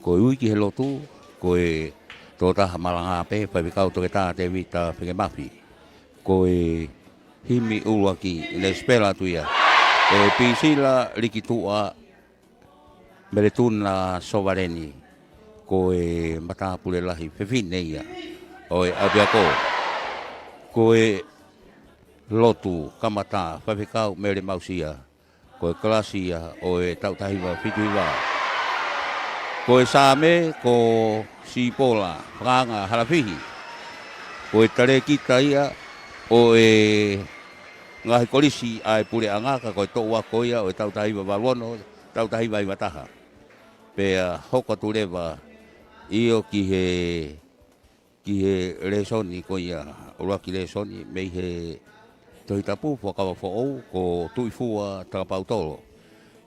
Ko e ui ki he lotu, ko e tokotaha malanga pē, Faifekau Toketā Tēvita Fekemafi. Ko e himi ʻuluaki ne sipela atu ia ʻe Pisila Likituʻa Meletuna Sovaleni, ko e matāpule lahi fefine ia ʻo e ʻapiako. Ko e lotu kamata, Faifekau Mele Mausia, ko e kalasi ia ʻo e taʻu taha hiva fitu hiva. Ko e saame ko Sipola Fakaanga Halafihi, ko e talēkita ia ʻo e ngaahi kolisi ʻa e puleʻanga, ka ko e toʻu ako ia ʻo e taʻu taha hiva valu ono, taʻu taha hiva hiva taha. Pea hoko atu leva ʻio ki he, ki he lēsoni ko ia, ʻuluaki lēsoni mei he Tohi Tapu Fuakava Foʻou, ko Tuʻifua Takapautolo.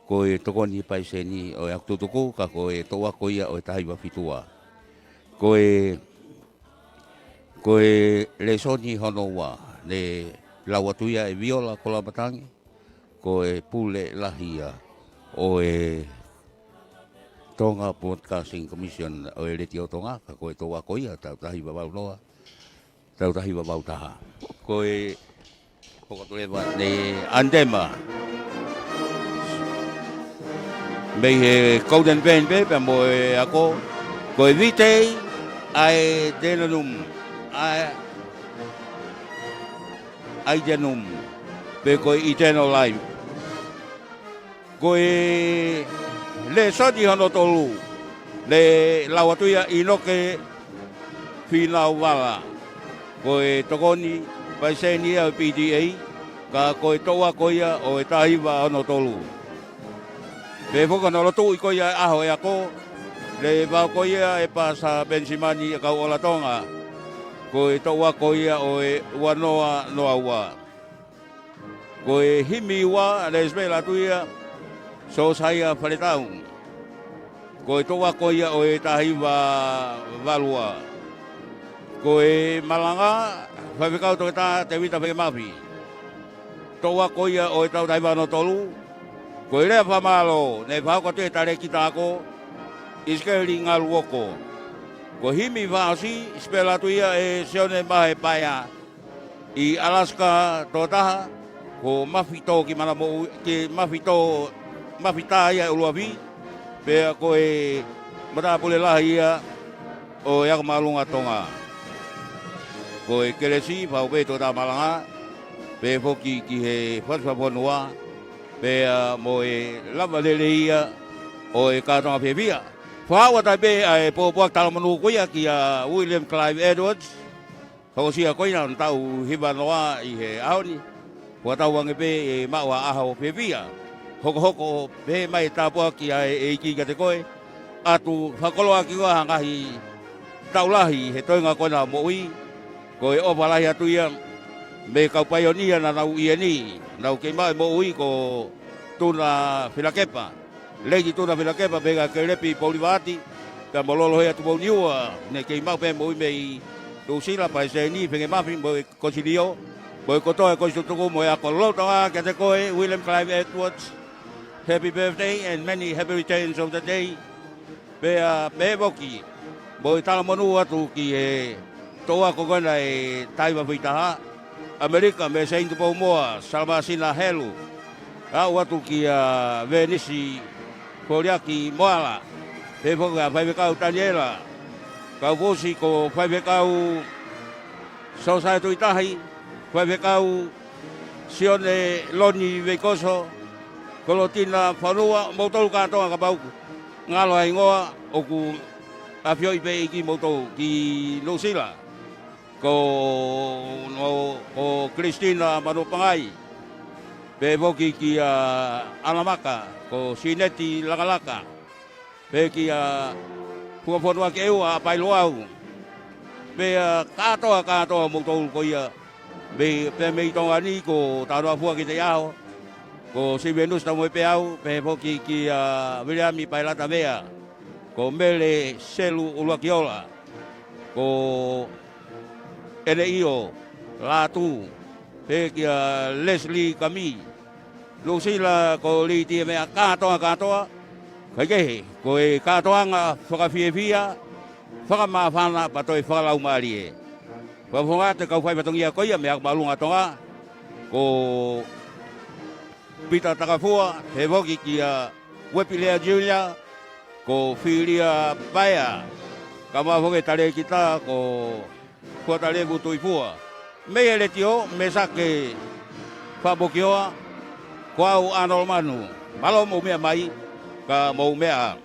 Ko e tokoni paiseni ʻo e ako tutuku, ka ko e toʻu ako ia ʻo e taha hiva fitu ua. Ko e, ko e lēsoni hono ua, ne lau atu ia ʻe Viola Koloamatangi, ko e pule lahi ia ʻo e Tonga Broadcasting Commission, ʻo e Letiō Tonga, ka ko e toʻu ako ia, taʻu taha hiva valu noa, taʻu taha hiva valu taha. Ko e hoko atu leva ʻanetema mei he Golden Band pē, pea mo e ako, ko e Vitae Aeternam, a, Aeternam, pe ko e Eternal Life. Ko e lēsoni hono tolu, ne lau atu ia ʻe ʻInoke Finauvala. Ko e tokoni paiseni ia ʻo e P T A, ka ko e toʻu ako ia ʻo e taha hiva ono tolu. Pea foki hono lotuʻi ko ia e ʻaho e ako, ne vaokoia ʻe Pasa Penisimani ʻa e Kau ʻOla Tonga. Ko e toʻu ako ia ʻo e ua noa noa ua. Ko e himi ua, ne sipela atu ia ʻe Siosaia Faletau. Ko e toʻu ako ia ʻo e taha hiva valu ua. Ko e malanga, Faifekau Toketā Tēvita Fekemafi. Toʻu ako ia ʻo e taʻu taha hiva ono tolu. Ko e lea fakamālō, ne fakahoko atu ʻe he talēkita ako, ʻIsikeli Ngaluoko. Ko e himi fakaʻosi, sipela atu ia ʻe Sione Mahepaea, ʻi Alaska Tokotaha, ko Mafitō ki Manamoʻui, ki Mafitō, Mafitā ia ʻi ʻUluafi, pea ko e matāpule lahi ia ʻo e Ako Māʻolunga ʻo Tonga. Ko e kelesi, fakahoko pē ʻe he tokotaha malanga, pea foki ki he fakafonua, pea mo e lava lelei ia ʻo e kātoanga fiefia. Fakaaʻu atu ai pē ʻa e pōpoaki talamonū ko ia kia William Clive Edwards, hokosia ko ia hono taʻu hiva noa ʻi he ʻaho ni. Fakatauange pē ʻe maʻu ha ʻaho fiefia. Hokohoko pē mai e tāpuaki ʻa e ʻEiki kiate koe. ʻAtu fakakoloa ʻaki koe ha ngaahi taʻu lahi he toenga ko ena moʻui. Ko e ʻofa lahi atu ia mei he kau paionia naʻa nau ʻi heni. Nau kei maʻu e moʻui ko Tuna Filakepa. Lady Tuna Filakepa, pea kia Kelepi Poulivaati, pea mo Lolohea Tupouniua, ne kei maʻu pē moʻui mei Nuʻusila, paiseni Fekemafi mo e Kosilio, mo e kotoa e Kolisi Tutuku mo e ako lolotonga kiate koe, William Clive Edwards. Happy birthday and many happy returns of the day. Pea pehē foki, mo e talamonū atu ki he toʻu ako ko ena ʻe taha hiva fitu taha, ʻAmelika, mei Saint Paul Moa, Salamasina Helu. Aʻu atu kia Venisi Foliaki Moala, pehē foki kia Faifekau Taniela Kaufusi, ko Faifekau Siosaia Tuʻitahi, Faifekau Sione Loni Veikoso, Kolotina Fanua, moutolu kātoa kapau ʻoku ngalo ha hingoa, ʻoku ʻafioʻi pē ʻe he ʻEiki moutolu ki Nuʻusila. Ko, no, ko Christina Manupangai, pehē foki kia ʻAlamaka, ko Sineti Lakalaka, Pehē kia Fuafonua ke ua ʻa Pailoau. Pea kātoa, kātoa moutou ko ia. Mei, pea mei Tonga ni ko Tanoa Fua ki te aho. Ko Sivenus Tamoepeau, pehē foki kia Viliami Paelata Vea. Ko Mele Selu Uluakiola. Ko ʻEne ʻio, Lātū, pehē kia Leslie Kami. Lusila ko Liti e meʻa kātoa kātoa. Kae kehe, ko e kātoanga fakafiefia, fakamāfana, pea toe fakalaumālie. Fakafofonga atu e kau fai fatongia ko ia mei he ako māʻolunga Tonga. Ko Pita Takafua, pehē foki kia Uepilea Junior, ko Filia Paea, kae ʻumaʻā foki e talēkita ko Fuatalevu Tuifua. Mei he Letiō, Mesake Fabokioa, ko au Anolo Manu, mālō mou meʻa mai, ka mou meʻa.